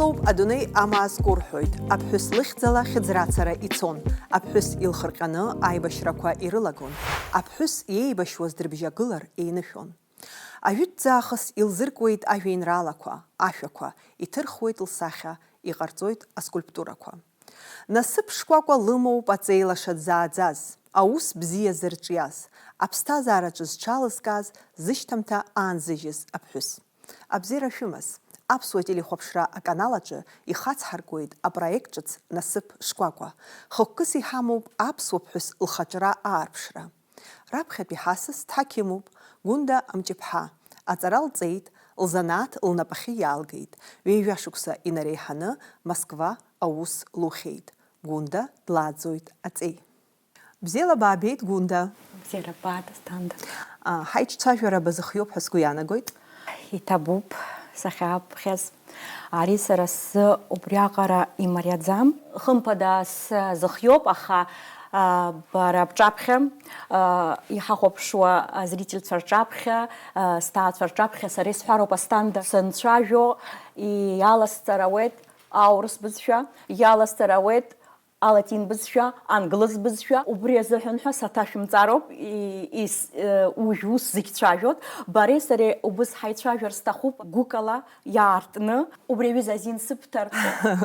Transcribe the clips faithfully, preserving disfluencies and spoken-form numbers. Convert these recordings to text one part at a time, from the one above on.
Ҳтәоуп, адунеи амаа зкәырҳәоит. Аԥҳәыс лыхьӡала хьыӡрацара ицон. Аԥҳәыс илхырҟьаны аибашьрақәа ирылагон. Аԥҳәыс иеибашьуаз дрыбжьагылар еинышәон. Ажәытәӡаахыс илзыркуеит ажәеинраалақәа, ашәақәа, иҭырхуеит лсахьа, иҟарҵоит аскульптурақәа. Насыԥ шкәакәа лымоуп аҵеи лаша дзааӡаз, аус бзиа зырҿиаз, аԥсҭазаараҿы зҽалызкааз, зышьҭамҭа аанзыжьыз аԥҳәыс. Абзиара шәымаз, аԥсуа телехәаԥшра аканал аҿы ихацҳаркуеит апроект ҿыц Насыԥ шкәакәа. Хықәкыс иҳамоуп аԥсуа ԥҳәыс лхаҿра аарԥшра. Раԥхьатәи ҳасас дҳақьымуп, Гәында Амҷыԥҳа. Аҵара лҵеит, лзанааҭ лнапахьы иалгеит. Ҩажәа шықәса инареиҳаны Москва аус лухьеит. Гәында длааӡоит аҵеи. Бзиала баабеит, Гәында. Бзиара баат, Асҭанда. А, ҳаиҿцәажәара базыхиоуп ҳәа сгәы иаанагоит. Иҭабуп сахьаабхьаз. Ари сара сзы убриаҟара имариаӡам. Хымԥада сзыхиоуп, аха, а, бара бҿаԥхьа, а, иҳахәаԥшуа азрительцәа рҿаԥхьа, а, сҭаацәа рҿаԥхьа сара исҳәароуп, Асҭанда. Санцәажәо, иаласҵар ауеит аурыс бызшәа, иаласҵар ауеит алатин бызшәа, англыз бызшәа, убри азыҳәан ҳәа саҭашәымҵароуп, и-, ис-, э, уажә ус зегь цәажәоит. Бареи сареи убыс ҳаицәажәар сҭахуп, гәыкала иаартны, убри аҩыза азин сыбҭар.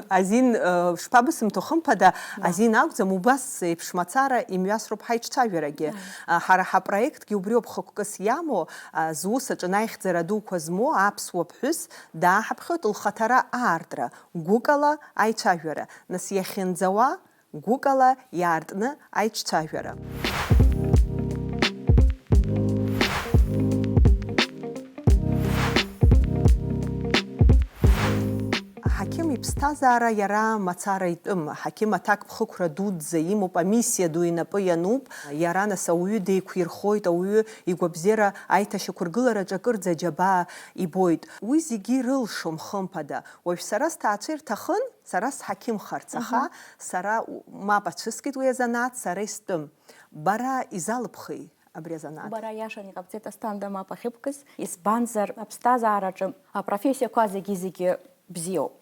Азин, э, шԥабысымҭо, хымԥада, Да. Азин акәӡам, убас еиԥш мацара имҩасроуп ҳаиҿцәажәарагьы. Да. А, ҳара ҳапроектгьы убриоуп хықәкыс иамоу, а, зус аҿы аихьӡара дуқәа змоу аԥсуа ԥҳәыс дааҳаԥхьоит лхаҭара аартра, гәыкала аицәажәара, нас иахьынӡауа, гәыкала иаартны аиҿцәажәара. Ҳақьым иԥсҭазаара иара мацара итәым. Ҳақьым аҭакԥхықәра дуӡӡа имоуп, амиссиа ду инапы иануп. Иара, нас, ауаҩы деиқәирхоит, ауаҩы игәабзиара аиҭашьақәыргылараҿы акырӡа аџьабаа ибоит. Уи зегьы ирылшом, хымԥада. Уажә сара сҭаацәа ирҭахын, сара сҳақьымхарц, аха Мгм. сара у-, мап ацәыскит уи азанааҭ, сара истәым. Бара изалыбхи абри азанааҭ? Бара иашан иҟабҵеит, Асҭанда, мап ахьыбкыз. Избанзар, аԥсҭазаараҿы апрофессиақәа зегьы-зегьы бзиоуп.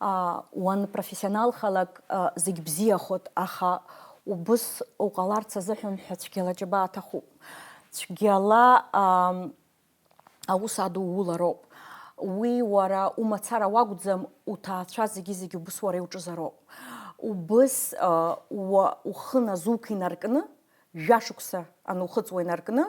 А, уанпрофессионалхалак, а, зегь бзиахоит, аха убыс уҟаларц азыҳәан ҳәа цәгьала џьабаа аҭахуп. Цәгьала, ам, аус адулароуп. Уи уара умацара уакәӡам, уҭаацәа зегьы-зегьы убыс уара иуҿызароуп. Убыс, а, уа-, ухы назук инаркны, жәашықәса анухыҵуа инаркны,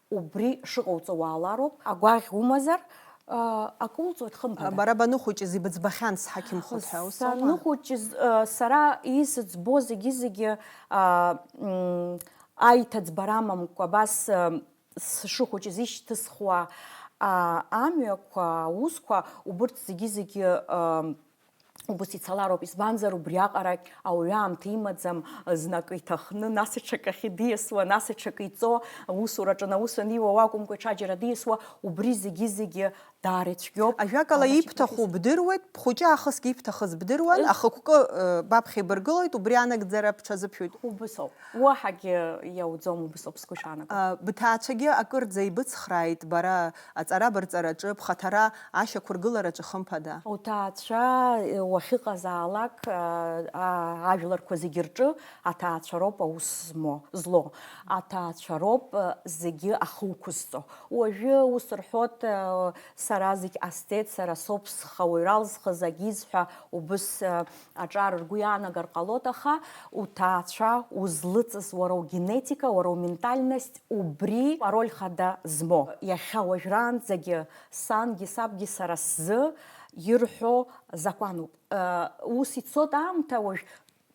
убри шыҟауҵо уаалароуп. Агәаӷь умазар, а, акы улҵуеит, хымԥада. Бара баныхәыҷыз ибыӡбахьан сҳақьымхоит ҳәа, ус аума? Саныхәыҷыз, а, сара исыӡбо зегьы-зегьы, а, м, аиҭаӡбара амамкәа, абас, а, сшыхәыҷыз ишьҭысхуа, а, амҩақәа, аусқәа, убырҭ зегьы-зегьы, а, убыс ицалароуп, избанзар, убриаҟарагь ауаҩы аамҭа имаӡам, знакы иҭахны, нас иҽакахьы диасуа, нас иҽакы иҵо, аусураҿы анаус аниуа уакәымкәа, иҽаџьара диасуа, убри зегьы-зегьы даара ицәгьоуп. Ажәакала, ара ибҭаху ицәгьоуп. Бдыруеит, бхәыҷы аахысгьы ибҭахыз бдыруан, Ы- ахықәкы, э, баԥхьа ибыргылоит, убри анагӡара бҽазыԥшуеит. Убысоуп. Уаҳагьы иауӡом, убысоуп сгәы шаанагоу. А, бҭаацәагьы акырӡа ибыцхрааит, бара аҵара бырҵараҿы, бхаҭара ашьақәыргылараҿы, хымԥада. Уҭаацәа, э, уахьыҟазаалак, а, а, ажәларқәа зегьы рҿы аҭаацәа роуп аус змо, злоу. Аҭаацәа роуп, э, зегьы ахы уқәызҵо. Уажәы ус рҳәоит, э, сара зегь ҟасҵеит, сара соуп схы ауаҩра алзхыз, агьизҳәа убыс, э, аҿар ргәы иаанагар ҟалоит, аха уҭаацәа узлыҵыз уара угенетика, уара ументальность, убри ароль хада змоу. Иахьа уажәраанӡагьы сангьы сабгьы сара сзы ирҳәо закәануп. Э, ус ицоит аамҭа, уажә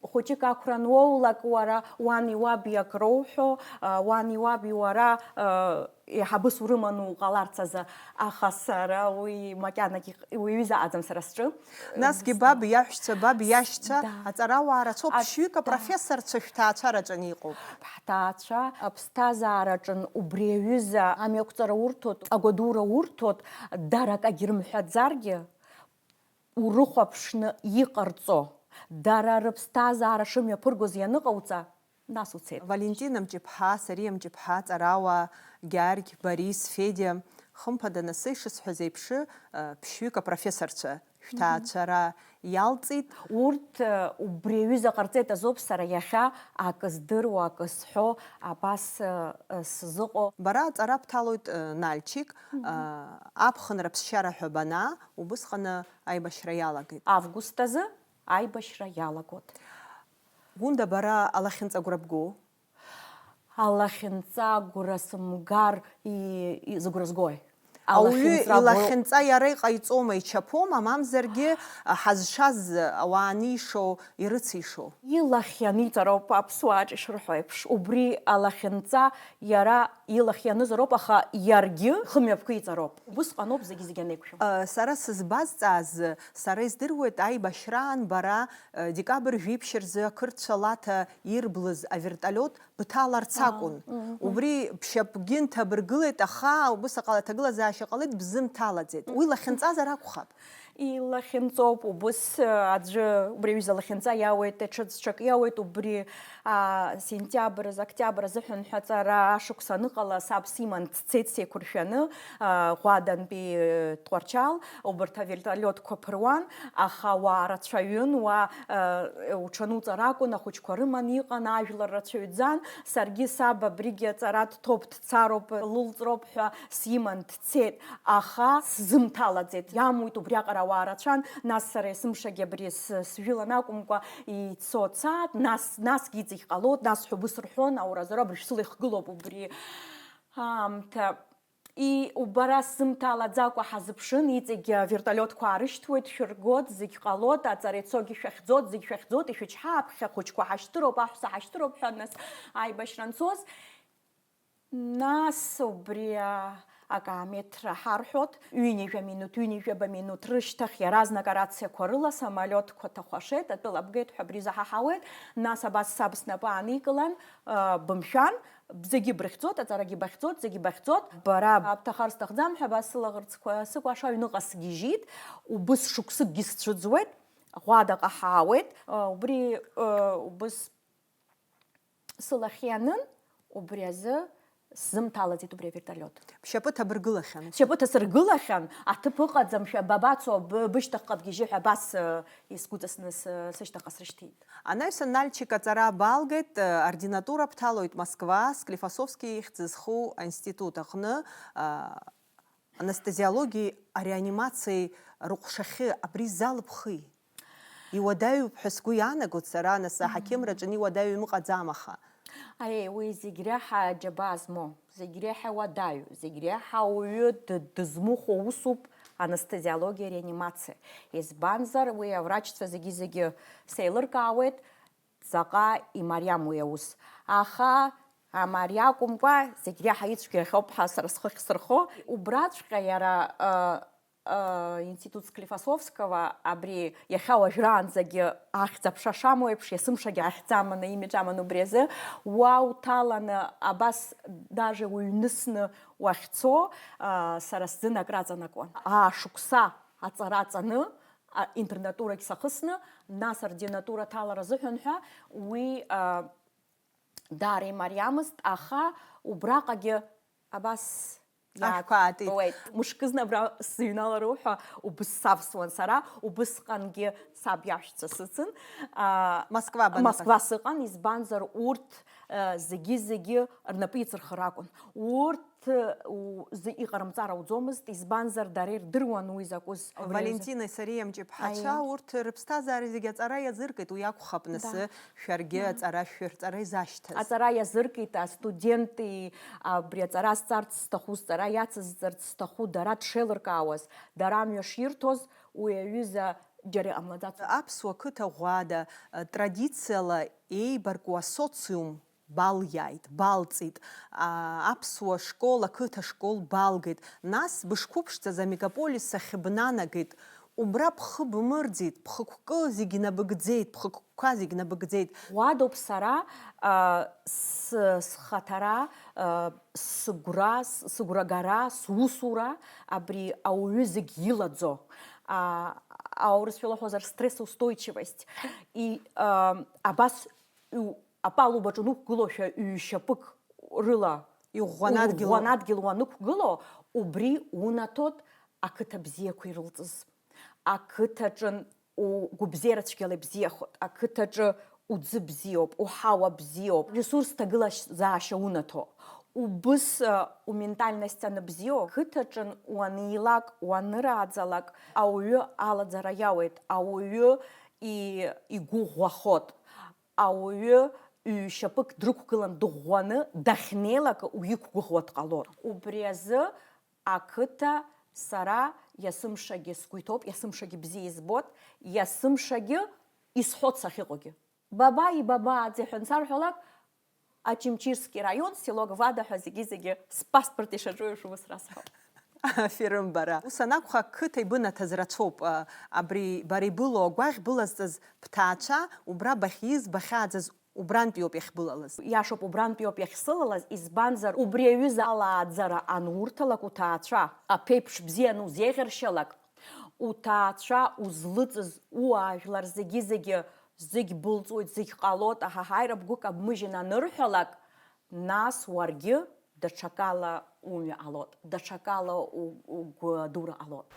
хәыҷык ақәра ануоулак, уара уани уаби акроуҳәо, э, уани уаби уара, э, еиҳабыс урыманы уҟаларц азы, аха сара уи макьанагь иҟ-, уи ҩыза аӡам сара сҿы. Насгьы Сда-, баб иаҳәшьцәа, баб иашьцәа, да. Аҵарауаа рацәоуп, А, ԥшьҩык да. Апрофессорцәа шәҭаацәараҿы иҟоуп. Ҳҭаацәа аԥсҭазаараҿын убри аҩыза амҩақәҵара урҭоит, агәадура урҭоит, дара акагь рымҳәаӡаргьы, урыхәаԥшны иҟарҵо, дара рыԥсҭазаара шымҩаԥыргоз ианыҟауҵа, нас уцеит. Валентина Мҷыԥҳа, Сариа Мҷыԥҳа, Ҵарауаа, Гьаргь, Борис, Федиа, хымԥада, нас ишысҳәаз еиԥш, э, ԥшьҩык апрофессорцәа шәҭаацәара иалҵит. Урҭ, э, убри аҩыза ҟарҵеит азоуп сара иахьа акы здыруа, акы сҳәо, абас, э, э, сзыҟоу. Бара аҵара бҭалоит, э, Нальчик, Мгм. э, аԥхынра ԥсшьара ҳәа банаа, убысҟаны аибашьра иалагеит. Август азы аибашьра иалагот. Гәында, бара алахьынҵа агәра бго? Алахьынҵа агәра сымгар и-, и-, зыгәра згои? Ауаҩы Алахьынҵа агәра илахьынҵа иара иҟаиҵома, ичаԥома, мамзаргьы, а, ҳазшаз ауаа анишо, ирыцишо? Илахь ианиҵароуп аԥсуаа ҿышрҳәо еиԥш. Убри алахьынҵа иара илахь ианызароуп, аха иаргьы хымҩаԥкы иҵароуп. Убысҟаноуп зегьы-зегьы анеиқәшәо. Э, сара сызбазҵааз, сара издыруеит, аибашьраан бара, э, декабрь жәиԥшь рзы ақырҭцәа Лаҭа ирблыз авертолиот бҭаларц Ага, акәын. Мгм. Убри бшьапгьы нҭабыргылеит, аха убыс аҟала аҭагылазаашьа ҟалеит, бзымҭалаӡеит. Уи лахьынҵазар акәхап? Илахьынҵоуп, убыс, э, аӡәы убри аҩыза лахьынҵа иауеит, ҽаӡәк иауеит, убри, а, сентиабр азы, октиабр азыҳәан ҳәа ҵара ашықәс аныҟала, саб симан дцеит сеиқәыршәаны, а, Ӷәадантәи, э, Тҟәарчал, убарҭ авертолиотқәа ԥыруан, аха ауаа рацәаҩын, уа, э, уҽануҵар акәын, ахәыҷқәа рыманы иҟан, ажәлар рацәаҩӡан, саргьы саб абригьы аҵара дҭоуп, дцароуп, лылҵроуп ҳәа симан дцеит, аха сзымҭалаӡеит. Иамуит убриаҟара ауаа рацәан, нас сара есымшагьы абри с-, сжәылан акәымкәа, ицо цаат, нас, насгьы иҵегь ҟалоит, нас ҳәа убыс рҳәон, ауразоура абыржә сыла ихгылоуп убри аамҭа. И, убара сзымҭалаӡакәа ҳазыԥшын, иҵегь авертолиотқәа аарышьҭуеит, шәыргоит, зегь ҟалоит, аҵара ицогьы шәахьӡоит, зегь шәахьӡоит, ишәычҳа, аԥхьа ахәыҷқәа ҳашьҭыроуп, аҳәса ҳашьҭыроуп ҳәа, нас аибашьра анцоз, нас убри, а, акаамеҭра ҳарҳәот, ҩынҩажәа минуҭ, ҩынҩажәаба минуҭ рышьҭахь иаразнак арациақәа рыла самолиотқәа ҭахәашеит, атәыла бгеит ҳәа абри заҳаҳауеит, нас абас саб снапы ааникылан, а, бымшәан, зегьы брыхьӡоит, аҵарагьы бахьӡоит, зегьы бахьӡоит, бара бҭахар сҭахӡам ҳәа абас сылаӷырӡқәа сыкәаша аҩныҟа сгьежьит, убыс шықәсыкгьы сцәыӡуеит, Ӷәадаҟа ҳаауеит, а, убри, а, убыс Сылахь ианын, убри азы сзымҭалаӡеит убри авертолиот. Бшьапы ҭабыргылахьан. Сшьапы ҭасыргылахьан, аҭыԥ ыҟаӡам, шәа-, бабацо, б-, бышьҭахьҟа бгьежьы ҳәа абас, э, исгәыҵасны сы-, сышьҭахьҟа срышьҭит. Анаҩсан Нальчик аҵара балгеит, э, ординатура бҭалоит Москва, Склифосовски ихьӡ зху аинститут аҟны, а, анестезиологиеи ареанимациеи рыҟәшахьы. Абри залыԥхи? Иуадаҩуп ҳәа сгәы иаанагоит сара, нас, аҳақьымраҿы ани уадаҩым ыҟаӡам, аха. Аиеи, уи зегь реиҳа аџьабаа змоу, зегь реиҳа уадаҩу, зегь реиҳа ауаҩы д-, дызмыхәо усуп анестезиологиа, реанимациа. Избанзар, уи аврачцәа зегьы-зегьы сеилыркаауеит, заҟа имариам уи аус. Аха амариа акәымкәа, зегь реиҳа ицәгьахьоуп ҳәа сара схы ахьсырхо. Убраҵәҟьа иара, э, э, институт Склифосовского, абри иахьа уажәраанӡагьы ахьӡ-аԥша шамоу еиԥш, есымшагьы ахьӡ аманы, имидж аманы убри азы, уа уҭаланы, абас даже уҩнысны уахьцо, э, сара сзын акраҵанакуан. Аашықәса аҵара ҵаны, а, интернатурагь сахысны, нас ординатура аҭалара азыҳәан ҳәа, уи, а, даара имариамызт, аха убраҟагьы абас Ашәқәа аатит. Иаатуеит. Мышкызны абра сзыҩналароу ҳәа убыс савсуан сара, убысҟангьы саб иаҳәшьцәа сыцын. А, Москва баныҟаз? Москва сыҟан, избанзар урҭ, а, зегьы-зегьы рнапы иҵырхыр акәын. Урҭ, у-, зы-, иҟарымҵар ауӡомызт, избанзар дара ирдыруан уи закәыз. Абри азы. Валентинеи сареи амҷыԥҳацәа, Аиеи. Урҭ рыԥсҭазаара зегьы аҵара иазыркит, уи акәхап, нас, Да. Шәаргьы Да. аҵара шәырҵара изашьҭаз. Аҵара иазыркит, астуденти абри аҵара сҵарц зҭаху, зҵара иацызҵарц зҭаху дара дшеилыркаауаз, дара амҩа ширҭоз, уи аҩыза џьара иҟамлаӡац. Аԥсуа қыҭа ӷәада, э, традициала еибаркуа асоциум балиааит, балҵит, а, аԥсуа школ, ақыҭа школ балгеит, нас бышқәыԥшӡаз амегаполис ахь бнанагеит, убра бхы бмырӡит, бхықәкы зегь набыгӡеит, бхықәкқәа зегь набыгӡеит. Ӷәадоуп сара, а, с-, схаҭара, а, сыгәра, с-, сыгәрагара, сусура, абри ауаҩы зегь илаӡо, а, аурысшәа лаҳәозар, стрессоустойчивость. И, а, абас иу-, апалубаҿ унықәгылошәа ҩ-шьапык рыла Иӷәӷәаны адгьыл иӷәӷәаны адгьыл уанықәгыло, убри унаҭоит ақыҭа бзиақәа ирылҵыз. Ақыҭаҿын угәабзиара цәгьала ибзиахоит, ақыҭаҿы уӡы бзиоуп, уҳауа бзиоуп, ресурс ҭагылазаашьа унаҭо. Убыс, а, ументальность аныбзиоу, қыҭаҿын уанилак, уанырааӡалак, ауаҩы алаӡара иауеит, ауаҩы и-, игәыӷәӷәахот, ауаҩы ҩ-шьапык дрықәгылан дыӷәӷәаны дахьнеилак уиқәгәыӷуа дҟалон. Убри азы ақыҭа сара есымшагьы сгәы иҭоуп, есымшагьы бзиа избот, есымшагьы исҳәот сахьыҟоугьы. Бабаи бабааӡеи ҳәа ансарҳәалак, Очамчырски раион, село Гвада ҳәа зегьы-зегьы спаспорт ишаҿу еиԥш убас расҳәап. Аферым бара. Ус анакәха, ақыҭа ибынаҭаз рацәоуп. А, абри бара ибылоу агәаӷь былазҵаз бҭаацәа, убра бахьиз, бахьааӡаз убрантәиоуп иахьбылалаз. Иашоуп, убрантәиоуп иахьсылалаз, избанзар, убри аҩыза алааӡара анурҭалак уҭаацәа, аԥеиԥш бзиа анузеиӷьаршьалак, уҭаацәа узлыҵыз, ууаажәлар зегьы-зегьы, зегь былҵуеит, зегь ҟалоит, аҳаҳаи, рабгәык абмыжьын анырҳәалак, нас уаргьы даҽакала умҩа ҟалоит, даҽакала у-, угәадура ҟалоит.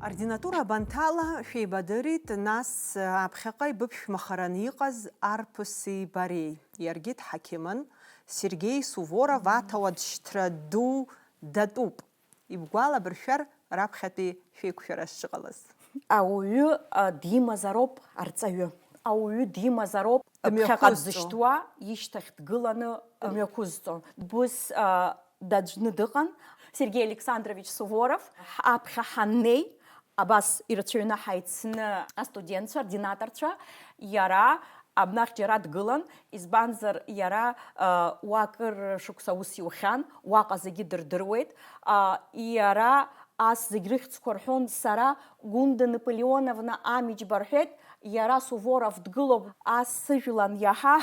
Ординатура абанҭала шәеибадырит, нас аԥхьаҟа ибыԥшәмахараны иҟаз арԥыси бареи, иаргьы дҳақьымын, Сергеи Суворов аҭауад шьҭра ду датәуп. Ибгәалабыршәар, раԥхьатәи шәеиқәшәара шыҟалаз. Ауаҩы, а, димазароуп арҵаҩы. Ауаҩы димазароуп ԥхьаҟа дымҩақәызҵо, дызшьҭуа, ишьҭахь дгыланы дымҩақәызҵо. Бус, а, даӡәны дыҟан, Сергеи Александрович Суворов. Ҳаԥхьа ҳаннеи, абас ирацәаҩны ҳаицны астудентцәа, ординаторцәа, иара абнахь џьара дгылан, избанзар, иара, а, уа акыр шықәса аус иухьан, уаҟа зегьы дырдыруеит. А, иара ас зегь рыхьӡқәа рҳәон, сара Гунда Наполеоновна Амиџьба рҳәеит, иара Суворов дгылоуп, ас сыжәлан иаҳа,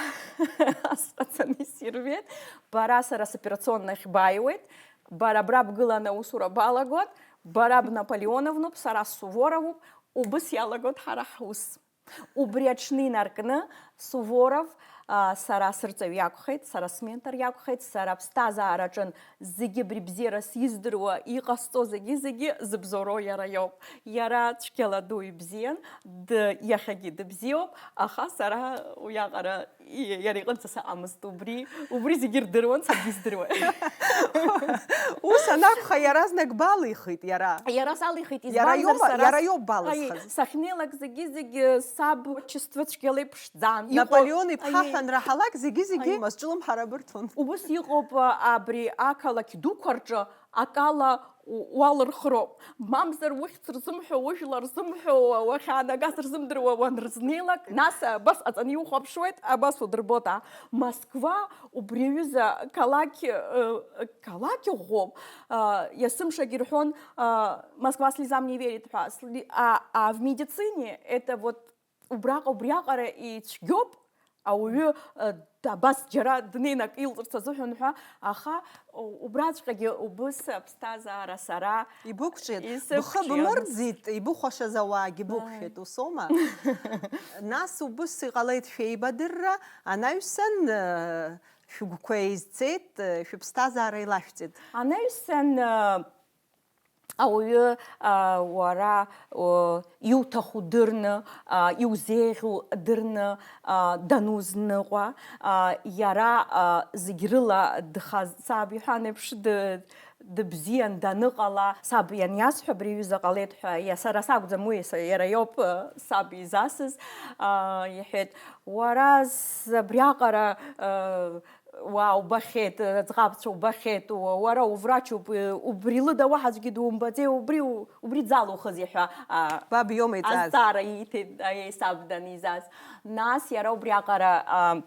ас ҟаҵаны исирбеит, бара сара соперационнахь бааиуеит, бара абра бгыланы аусура балагот, бара бНаполеоновноуп, сара сСуворовуп, убыс иалагот ҳара ҳус. Убри аҽны инаркны Суворов, а, сара сырҵаҩ иакәхеит, сара сментор иакәхеит, сара аԥсҭазаараҿын зегьы абри бзиара сиздыруа, иҟасҵо зегьы-зегьы зыбзоуроу иара иоуп. Иара цәгьала ду ибзиан, д-, иахьагьы дыбзиоуп, аха сара уиаҟара и-, иара иҟынӡа сыҟамызт. Убри, убри зегьы рдыруан, саргьы издыруан. Ус анакәха, иаразнак балихит иара. Иара салихит, Иара избанзар, иоума, сара иара с-, иоуп балызхыз. Аи, сахьнеилак зегьы-зегьы саб отчество цәгьала иԥшӡан. Иҟоу Наполеон иԥҳа Аи. ҳәа анраҳалак, зегьы-зегьы Аи. имазҿлымҳара бырҭон. Убыс иҟоуп, а, абри ақалақь дуқәа рҿы акала у-, уалырхроуп. Мамзар ухьӡ рзымҳәо, ужәла рзымҳәо, уахьаанагаз рзымдыруа уанрызнеилак, нас, а, абас ҟаҵаны иухәаԥшуеит, абас удырбоит, а. Москва убри аҩыза қалақь, э, қалақь ӷәӷәоуп. А, есымшагь ирҳәон, а, «Москва слезам не верит» ҳәа. Сли-, а, а в медицине это вот убраҟа, убриаҟара ицәгьоуп, ауаҩы, э, д-, абас џьара днеины акы илҵырц азыҳәан ҳәа, аха у-, убраҵәҟьагьы убыс аԥсҭазаара сара Ибықәҿиеит. Бхы исықәҿион. Бмырӡит, ибыхәашаз ауаагьы бықәшәеит, Ааи. усоума? Нас убыс иҟалеит шәеибадырра, анаҩсан, э, шәыгәқәа еизцеит, э, шәыԥсҭазаара еилашәҵеит. Анаҩсан, э, ауаҩы, а, уара, о, иуҭаху дырны, а, иузеиӷьу дырны, а, данузныҟәа, а, иара, а, зегь рыла дхаз-, саб иҳәан еиԥш, ды-, дыбзиан даныҟала, саб ианиасҳәа, абри аҩыза ҟалеит ҳәа, иа-, сара сакәӡам уи, са-, иара иоуп, а, саб изасыз, а, иҳәеит, уара с-, абриаҟара, а, уа убахьеит, аӡӷабцәа убахьеит, уа-, уара уврачуп, э, убри лыда уаҳа аӡәгьы думбаӡеи, убри у-, убри дзалухызеи ҳәа, а, Баб иоума иҵаз? азҵаара ииҭеит, аиеи, саб данизас. Нас иара убриаҟара, а,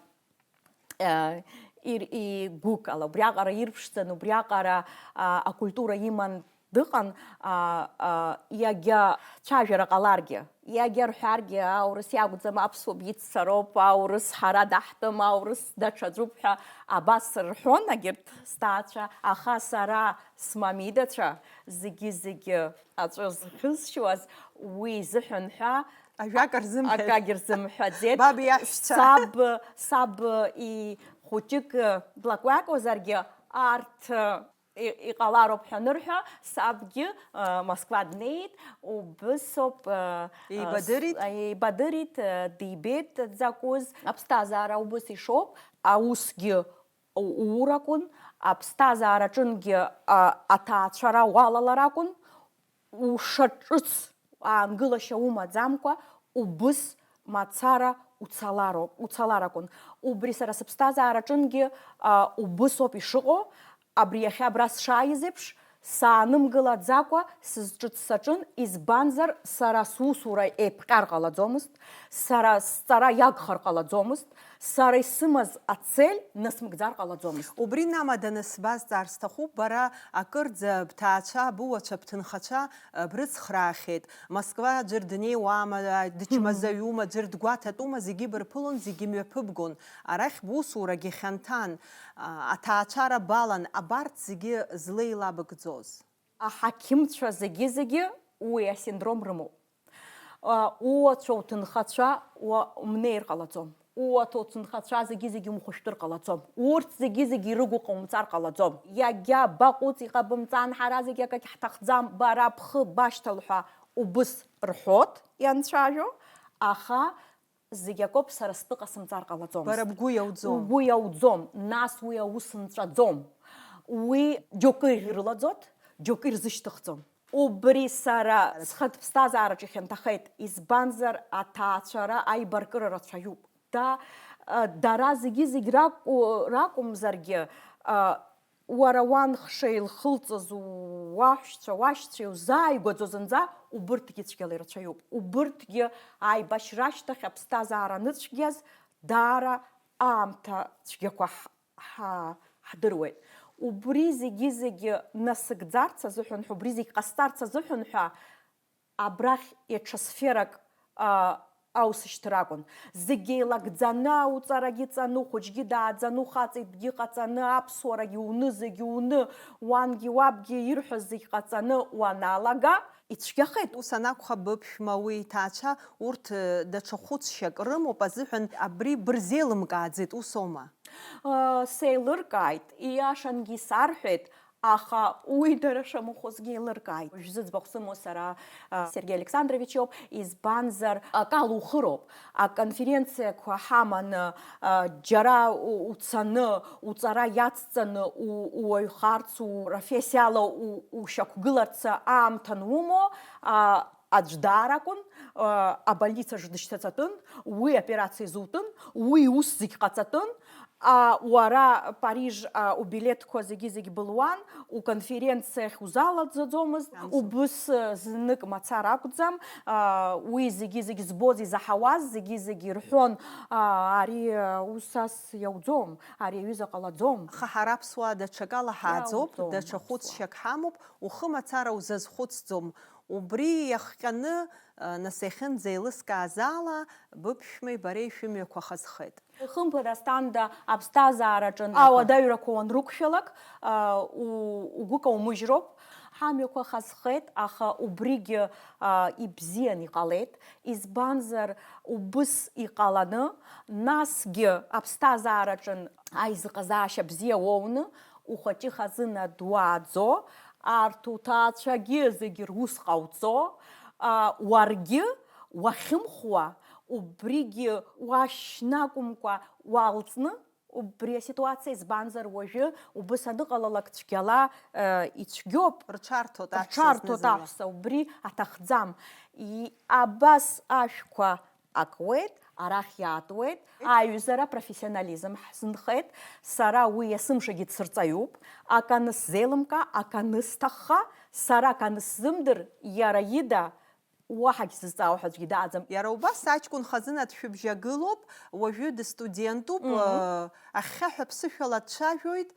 а, ир-, игәыкала, убриаҟара ирԥшӡан, убриаҟара, а, акультура иман дыҟан, а, а, иагьа цәажәара ҟаларгьы, иагьа рҳәаргьы, аурыс иакәӡам, аԥсуа биццароуп, аурыс ҳара даҳтәым, аурыс даҽаӡәуп ҳәа абас рҳәон агьырҭ сҭаацәа, аха сара смамидацәа зегьы-зегьы аҵәы зхызшьуаз уи изыҳәан ҳәа Ажәак рзымҳәеит. Акагь рзымҳәаӡеит. Баб иаҳәшьцәа. Саб, саб ихәыҷык длакҩакуазаргьы, арҭ и- иҟалароуп ҳәа анырҳәа, сабгьы, э, Москва днеит, убысоуп, э, Еибадырит? э, еибадырит, э, дибеит дзакәыз. Аԥсҭазаара убыс ишоуп, аусгьы у- ууракәын, аԥсҭазаараҿынгьы, а, аҭаацәара уалаларакәын, ушаҿыц аангылашьа умаӡамкәа, убыс мацара уцалароуп, уцаларакәын. Убри сара сыԥсҭазаараҿынгьы, а, убысоуп ишыҟоу, абри иахьа абра сшааиз еиԥш, саанымгылаӡакәа сызҿыц саҿын, избанзар, сара сусура еиԥҟьар ҟалаӡомызт, сара сҵара иагхар ҟалаӡомызт, сара исымаз ацель насмыгӡар ҟалаӡомызт. Убри намаданы сбазҵаар сҭахуп, бара акырӡа бҭаацәа, быуацәа, бҭынхацәа, э, брыцхраахьеит. Москва ӡәыр днеиуама, дычмазаҩума, ӡәыр дгәаҭатәума, зегьы бырԥылон, зегьы мҩаԥыбгон. Арахь бусурагьы хьанҭан, а, аҭаацәара балан, абарҭ зегьы злеилабгӡоз. Аҳақьымцәа зегьы-зегьы уи асиндром рымоуп. А, ууацәа, уҭынхацәа уа-, умнеир ҟалаӡом. Ууаҭа уҭынхацәа зегьы-зегьы умхәышәтәыр ҟалаӡом. Урҭ зегьы-зегьы ирыгу ҟаумҵар ҟалаӡом. Иагьа баҟәыҵ, иҟабымҵан, ҳара зегьы акагь ҳҭахӡам, бара бхы башьҭал ҳәа убыс рҳәоит ианцәажәо, аха зегь акоуп, сара стәы ҟасымҵар ҟалаӡомызт. Бара бгәы иауӡом. Угәы иауӡом, нас уи аус нҵәаӡом. Уи џьоукы ирылаӡот, џьоукы ирзышьҭыхӡом. Убри сара схатә ԥсҭазаараҿы ихьанҭахеит, избанзар, аҭаацәара аибаркыра рацәаҩуп. Да, а, дара зегьы-зегь ракәу-, ракәымзаргьы, а, уара уан хшеилхылҵыз, уаҳәшьцәа, уашьцәа иузааигәаӡо зынӡа, убырҭгьы цәгьала ирацәаҩуп. Убырҭгьы аибашьра ашьҭахь аԥсҭазаара аныцәгьаз даара аамҭа цәгьақәа ҳ-, ҳа-, ҳдыруеит. Убри зегьы-зегьы насыгӡарц азыҳәан ҳәа, убри зегь ҟасҵарц азыҳәан ҳәа, абрахь даҽа сферак, а, аусышьҭыр акәын. Зегь еилагӡаны, ауҵарагьы ҵаны, хәыҷгьы дааӡаны, хаҵагьы ҟаҵаны, аԥсуарагьы уны, зегь уны, уангьы уабгьы ирҳәаз зегь ҟаҵаны уаналага, ицәгьахеит. Ус анакәха, быԥшәма уи иҭаацәа урҭ, э, даҽа хәыцшьак рымоуп азыҳәан абри бырзеилымкааӡеит, усоума? Э, сеилыркааит, ииашангьы исарҳәеит, аха уи дара шамахәызгьы еилыркааит. Уажә зыӡбахә сымоу сара, э, Сергеи Александрович иоуп, избанзар, акы алухыроуп. Аконференциақәа ҳаманы, э, џьара у-, уцаны, уҵара иацҵаны, у-, ууаҩхарц, упрофессиала у-, ушьақәгыларц аамҭа анумоу, а, аӡә даара акәын, а, абольницаҿ дышьҭаҵатәын, уи аоперациа зутәын, уи иус зегь ҟаҵатәын, а, уара Париж, а, убилеҭқәа зегьы-зегь былуан, уконференциахь узалаӡаӡомызт, Амзу. Убыс, а, знык мацара акәӡам, а, уи зегьы-зегь збоз, изаҳауаз зегьы-зегь ирҳәон, а, ари, а, ус ас иауӡом, ари аҩыза ҟалаӡом. Аха ҳара аԥсуаа даҽакала ҳааӡоуп, Иауӡом даҽа аԥсуаа. Хәыцшьак ҳамоуп, ухы мацара узазхәыцӡом. Убри иахҟьаны, а, нас иахьынӡеилыскааз ала, быԥшәмеи бареи шәымҩақәа хазхеит. Хымԥада, Асҭанда, аԥсҭазаараҿы ауадаҩрақәа уанрықәшәалак, а, у-, угәы каумыжьроуп. Ҳамҩақәа хазхеит, аха убригьы, а, ибзиан иҟалеит. Избанзар, убыс иҟаланы, насгьы аԥсҭазаараҿы аизыҟазаашьа бзиа уоуны, ухәыҷы хазына дуааӡо, арҭ уҭаацәагьы зегьы рус ҟауҵо, а, уаргьы уахьымхәуа, убригьы уашьнакәымкәа уалҵны, убри аситуациа, избанзар, уажәы убыс аныҟалалак цәгьала, э, ицәгьоуп. Рҽарҭоит аҳәса Рҽарҭоит зны-зынла. Аҳәса, убри аҭахӡам. И-, абас ашәқәа акуеит, арахь иаатуеит, аиҩызара, профессионализм ҳзынхеит, сара уи есымшагьы дсырҵаҩуп, акы анысзеилымка, акы анысҭахха, сара акы анысзымдыр, иара ида уаҳагь сзызҵаауа ҳәа аӡәгьы дааӡам. Иара убас аҷкәын хазына дшәыбжьагылоуп, уажәы дыстудентуп, Мгм. э, ахьхьаҳәа ԥсышәала дцәажәоит,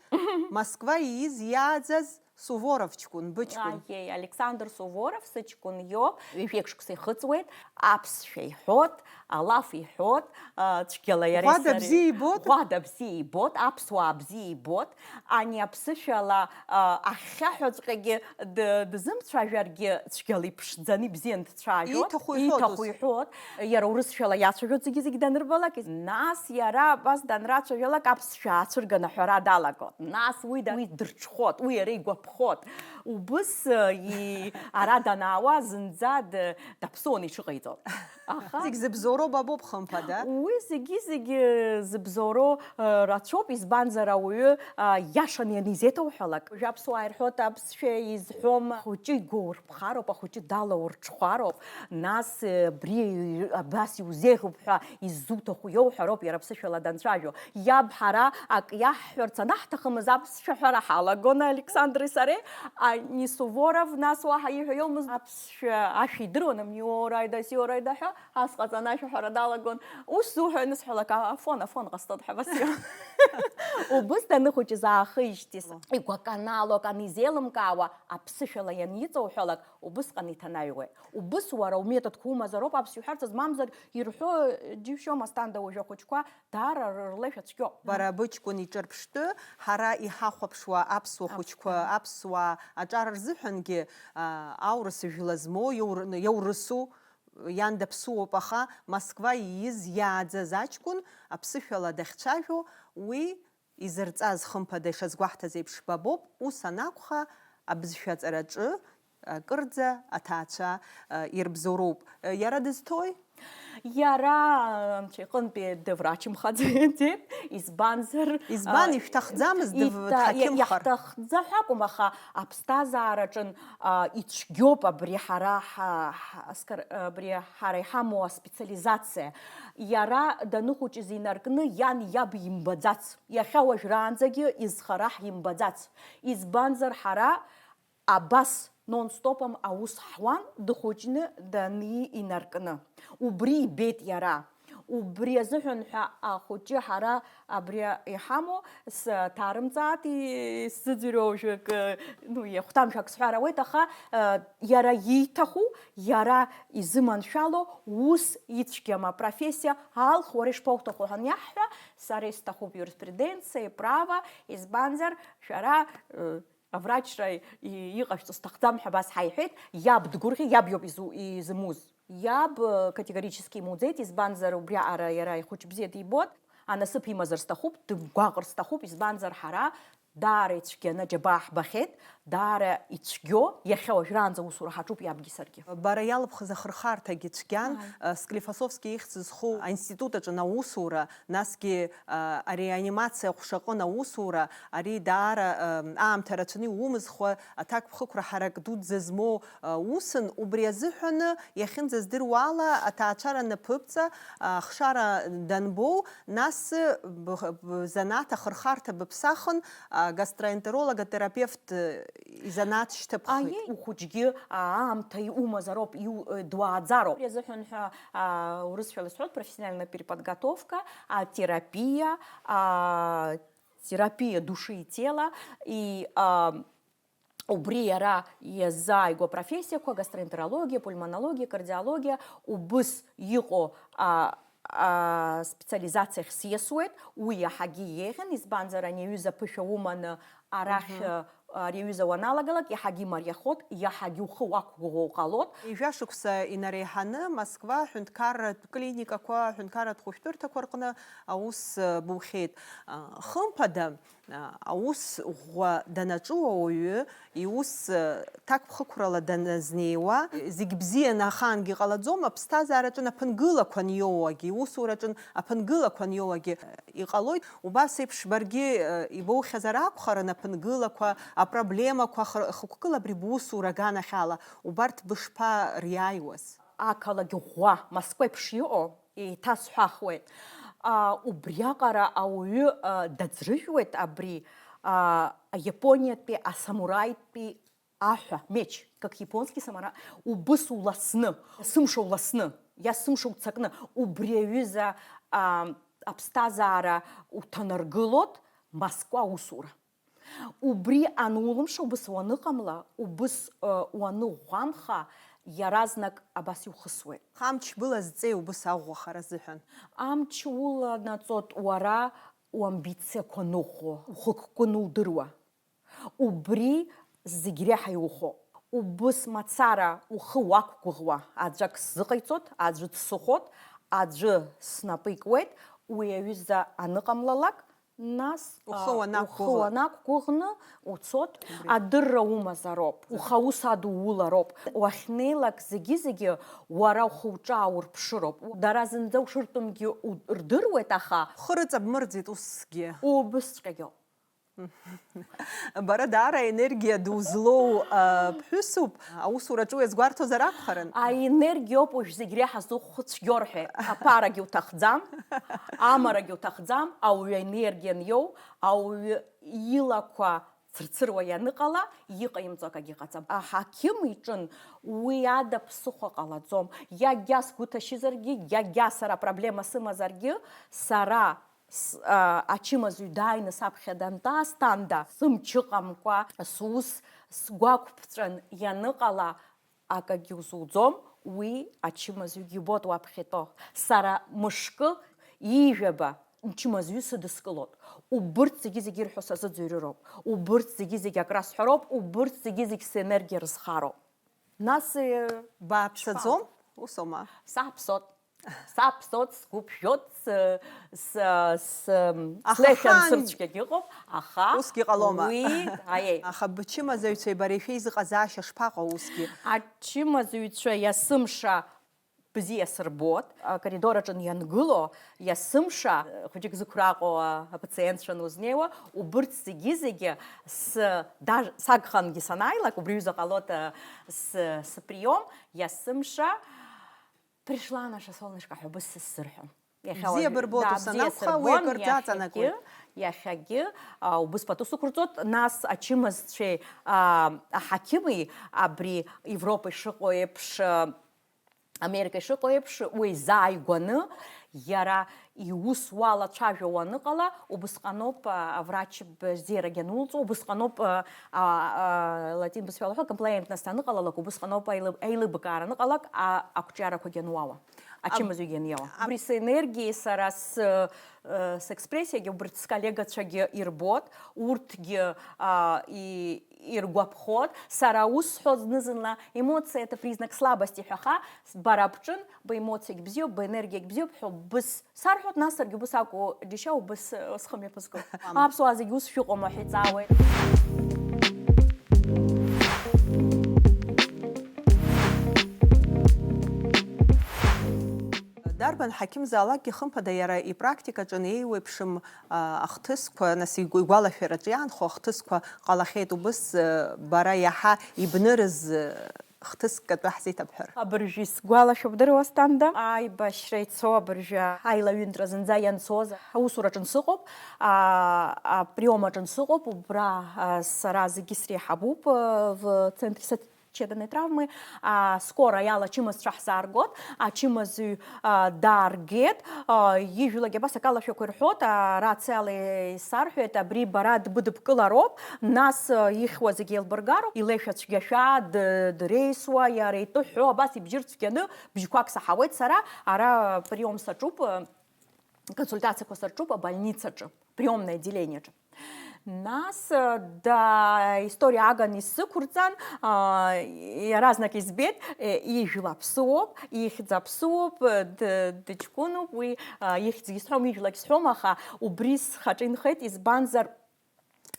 Москва ииз иааӡаз Суворов ҷкәын, быҷкәын. Аиеи, Александр Суворов сыҷкәын иоуп. Ҩажәеиԥш шықәса ихыҵуеит, аԥсшәа иҳәот, алаф иҳәот, а, цәгьала иареи Ӷәада сареи. Бзиа ибот? Ӷәада бзиа ибот, аԥсуаа бзиа ибот. Ани аԥсышәала, а, ахьхьаҳәаҵәҟьагьы д-, дызымцәажәаргьы цәгьала иԥшӡаны ибзиан дцәажәот. Ииҭаху иҳәот Ииҭаху ус. Иҳәот. Иара урысшәала иацәажәоит зегьы-зегь данырбалак. Нас иара абас данрацәажәалак аԥсшәа аацәырганы аҳәара далагон. Нас уи да-, уи дырҽхәот, уи иара игәаԥхот. Убыс, э, и-, ара данаауа зынӡа д-, даԥсуан иҽыҟаиҵо. Аха Зегь зыбзоуроу ба боуп, хымԥада. Уи зегьы-зегьы зыбзоуроу, э, рацәоуп, избанзар ауаҩы, э, иашаны ианизеиҭауҳәалак. Уажәы аԥсуаа ирҳәоит, аԥсшәа изҳәом, ахәыҷы игәоурԥхароуп, ахәыҷы далаурҽхәароуп, нас, э, абри абас иузеиӷьуп ҳәа иззуҭаху иоуҳәароуп иара аԥсышәала данцәажәо. Иаб ҳара ак иаҳҳәарц анаҳҭахымыз аԥсшәа ҳәара ҳалагон Александри сареи, ани Суворов, нас уаҳа ииҳәо иоумызт, аԥсшәа ашәа идыруан, амни орайда, сиорайда ҳәа, ас ҟаҵаны ашәа ҳәара далагон. Ус зуҳәо ианысҳәалак, а-, афон, афон ҟасҵоит ҳәа, абас иҳәон. Убыс даныхәыҷыз аахижьҭеи, игәаканалоу акы анизеилымкаауа, аԥсышәала ианиҵоуҳәалак, убысҟан иҭанаҩуеит. Убыс уара уметодқәа умазароуп, аԥсшәа уҳәарц азы, мамзар ирҳәо, џьышәшьом, Асҭанда, уажәы ахәыҷқәа даара р-, рлеишәа цәгьоуп. Бара быҷкәын иҿырԥштәы, ҳара иҳахәаԥшуа аԥсуа хәыҷқәа, Аԥсуаа. Аԥсуаа аҿар рзыҳәангьы, а, аурыс жәла змоу, иаур-, иаурысу, иан даԥсуоуп, аха Москва ииз иааӡаз аҷкәын аԥсышәала дахьцәажәо, уи изырҵаз, хымԥада, ишазгәаҳҭаз еиԥш, ба боуп, ус анакәха, абызшәаҵараҿы акырӡа аҭаацәа, а, ирыбзоуроуп. Иара дызҭои? Иара, анцәа иҟынтәи дыврачымхаӡеит, избанзар, Избан, а, ишәҭахӡамыз дыв-, иҭа-, дҳақьымхар? Иаҳҭахӡа ҳәа акәым, аха аԥсҭазаараҿын, а, ицәгьоуп абри ҳара ҳа-, ҳа-, аскар-, абри ҳара иҳамоу аспециализациа. Иара даныхәыҷыз инаркны иан иаб имбаӡац. Иахьа уажәраанӡагьы изхара ҳимбаӡац. Избанзар, ҳара абас нон-стопом аус ҳуан, дыхәыҷны дании инаркны. Убри ибеит иара. Убри азыҳәан ҳәа ахәыҷы ҳара абри иҳамоу, сҭарымҵааит, исзыӡырҩуа уажәы акы, ну, иахәҭам шәак сҳәар ауеит, аха, э, иара ииҭаху, иара изыманшәало ус ицәгьам апрофессиа, алх, уара ишԥауҭаху ҳәа аниаҳҳәа, сара исҭахуп иуриспруденциа, иправо, избанзар, шәара, э, аврачра и-, иҟашәҵо сҭахӡам ҳәа абас ҳаиҳәеит, иаб дгәырӷьа, иаб иоуп изу-, изымуз. Иаб, э, категорически имуӡеит, избанзар, убриаҟара иара ихәыҷ бзиа дибоит, анасыԥ имазар сҭахуп, дымгәаҟыр сҭахуп, избанзар, ҳара даара ицәгьаны аџьабаа ҳбахьеит, даара ицәгьо, иахьа уажәраанӡа аусура ҳаҿуп иабгьы саргьы. Бара иалыбхыз ахырхарҭагьы цәгьан, Ааи. э, Склифосовски ихьӡ зху аинститут аҿы анаусура, насгьы, а, ареанимациа аҟәшаҟын аусура, ари даара, а, аамҭа рацәаны иумызхуа, аҭакԥхықәра ҳарак дуӡӡа змоу, а, усын, убри азыҳәаны иахьынӡаздыруа ала аҭаацәара анапыбҵа, а, ахшара данбоу, нас б-, б-, занааҭ ахырхарҭа быԥсахын, а, гастроэнтерологотерапевт, э, изанааҭ шьҭыԥхит. Аиеи, ухәыҷгьы, а, аамҭа иумазароуп, иу-, э, дуааӡароуп. Убри азыҳәан ҳәа, а, урысшәала исҳәоит, профессиональная переподготовка, а, терапия, а, терапия души и тела, и, а, убри иара иазааигәоу апрофессиақәа, гастроэнтерологиа, пульмонологиа, кардиологиа, убыс иҟоу, а, а, специализациахь сиасуеит, уи иаҳагьы еиӷьын, избанзар, ани аҩыза аԥышәа уманы арахь, Мгм. а, ари аҩыза уаналагалак, иаҳагьы имариахоит, иаҳагьы ухы уақәгәыӷуа уҟалоит. Ҩажәа шықәса инареиҳаны Москва аҳәынҭқарратә клиникақәа, аҳәынҭқарратә хәышәтәырҭақәа рҟны аус, а, бухьеит. А, хымԥада, а, аус ӷәӷәа данаҿу ауаҩы, иус, а, ҭакԥхықәрала даназнеиуа, зегь бзианы ахаангьы иҟалаӡом, аԥсҭазаараҿы аԥынгылақәа аниоуагьы, иусураҿы аԥынгылақәа аниоуагьы, а, иҟалоит. Убас еиԥш баргьы, а, ибоухьазар акәхарын аԥынгылақәа, апроблемақәа хыр-, хықәкыла абри бусура аганахьала, убарҭ бышԥариааиуаз? Ақалақь ӷәӷәа Москва еиԥш иҟоу еиҭасҳәахуеит. А, убриаҟара ауаҩы, а, даӡрыжәуеит абри, а, аиапониатәи асамураитәи аҳәа, меч, как японский самурай, убыс уласны, есымша уласны, есымша уццакны, убри аҩыза, а, аԥсҭазаара уҭанаргылот Москва аусура. Убри анулымша, убыс уаныҟамла, убыс, э, уаныӷәӷәамха, иаразнак абас иухысуеит. Амч былазҵеи убыс аӷәӷәахара азыҳәан? Амч уланаҵоит уара уамбициақәа ныҟәо, ухықәкы нудыруа. Убри зегь реиҳа иухоуп. Убыс мацара ухы уақәгәыӷуа, аӡәак сзыҟаиҵоит, аӡәы дсыхәоит, аӡәы снапы икуеит, уи аҩыза аныҟамлалак, нас, Ухы а, уанақәгәыӷ- ухы уанақәгәыӷны уцот, Убри. Адырра умазароуп, ухаус адулароуп. Уахьнеилак зегьы-зегьы уара ухы-уҿы ааурԥшыроуп. Дара зынӡа ушыртәымгьы у-, рдыруеит, аха Ухы рыҵабмырӡит усгьы. Убысҵәҟьагьы. Бара даара аенергиа ду злоу, а, ԥҳәысуп, аусураҿы уиазгәарҭозар акәхарын? Аенергиоуп уажә зегь реиҳа зыхәцәгьоу рҳәеит. Аԥарагьы уҭахӡам, амарагьы уҭахӡам, ауаҩы аенергиан иоу, ауаҩы илақәа цырцыруа ианыҟала, иҟаимҵо акагьы ҟаҵам. Аҳақьым иҿын уи ада ԥсыхәа ҟалаӡом. Иагьа сгәы ҭашьызаргьы, иагьа сара апроблема сымазаргьы, сара с-, а, ачымазаҩ дааины саԥхьа дантәа, Асҭанда, сымч ыҟамкәа, сус сгәақәԥҵәан ианыҟала, акагьы узуӡом, уи ачымазаҩгьы ибоит уаԥхьа итәоу. Сара мышкы ҩажәаба чымазаҩы сыдыскылоит. Убырҭ зегьы-зегьы ирҳәо сазыӡырҩроуп. Убырҭ зегьы-зегьы акрасҳәароуп, убырҭ зегьы-зегь сенергиа рызхароуп. Нас, э, Бааԥсаӡом, ус аума? Сааԥсоит. Саԥсоит, сгәыԥжәоит, с-, с-, с-, Аха слеишәан хан- сырцәгьагь ыҟоуп, аха Усгьы ҟалома? Уи, аиеи. Аха бчымазаҩцәеи бареи шәеизыҟазаашьа шԥаҟоу усгьы? Ачымазаҩцәа есымша бзиа сырбоит, акоридор аҿы иангыло, есымша, хәыҷык зықәраҟоу апациентцәа анузнеиуа, убырҭ зегьы-зегьы с-, даж-, сагхангьы санааилак, убри аҩыза ҟалоит, с-, сыприом, есымша, Пришла наша солнышко ҳәа убыс сзырҳәон. Иахьа Бзиа уажә, бырбоит, да, ус бзиа анакәха, уи сырбон, акыр иахьагьы, даҵанакуеит. Иахьагьы, а, убыс пату сықәырҵоит, нас ачымазцәеи, а, аҳақьыми абри Европа ишыҟоу еиԥш, а, Америка ишыҟоу еиԥш, уи зааигәаны иара иус уалацәажәо уаныҟала, убысҟаноуп, а, аврач бзиарагьы ануҵо, убысҟаноуп, а, а, а, латин бызшәала ҳәа, комплаентность аныҟалалак, убысҟаноуп аилыб-, аилыбкаара аныҟалак, а, ақәҿиарақәагьы ануауа, ачымазаҩгьы аниауа. Абри сенергиеи сара с-, э, секспрессиагьы убырҭ сколлегацәагьы ирбот, урҭгьы, а, и-, иргәаԥхот. Сара ус сҳәо зны-зынла, эмоция — это признак слабости ҳәа, аха бара бҿын, бемоциагь бзиоуп, бенергиагь бзиоуп ҳәа быс-, сарҳәоит, нас саргьы убыс акәу џьышьа, убыс, э, схы мҩаԥызго. Аԥсуаа зегьы ус шәыҟоума ҳәа иҵаауеит. Дарбан ҳақьымзаалакгьы, хымԥада, иара ипрактикаҿы неиуеиԥшым, а, ахҭысқәа, нас игәы-, игәалашәараҿы иаанхо ахҭысқәа ҟалахьеит. Убыс, э, бара иаҳа ибнырыз, э, хҭыск атәы ҳзеиҭабҳәар. Абыржәы исгәалашәо бдыруа, Асҭанда, аибашьра ицо абыржәы аилаҩынтра зынӡа ианцоз, аусураҿы сыҟоуп, а, априом аҿы сыҟоуп, убра, а, сара зегьы среиҳабуп, а, в центре сочувственной травмы, а, скоро иала ачымазцәа ҳзааргот, ачымазаҩ, а, дааргеит, а, ижәлагьы абас акалашәақәа ирҳәот, а, рациала исарҳәеит, абри бара дбыдыбкылароуп, нас, а, ихьуа зегьы еилбыргароуп, илеишәа цәгьашәа д-, дреисуа, иара итәы ҳәо, абас ибжьы рцәгьаны, бжьқәак саҳауеит сара, ара приом саҿуп, а, консультациақәа сырҿуп абольницаҿы, приемное отделениеҿы. Нас, э, да, история аган исзықәырҵан, а, иаразнак избеит, э, ижәла аԥсыуоуп, ихьӡ аԥсыуоуп, э, д-, дыҷкәыноуп, уи, а, ихьӡгьы сҳәом, ижәлагь сҳәом, аха убри схаҿы инхеит, избанзар,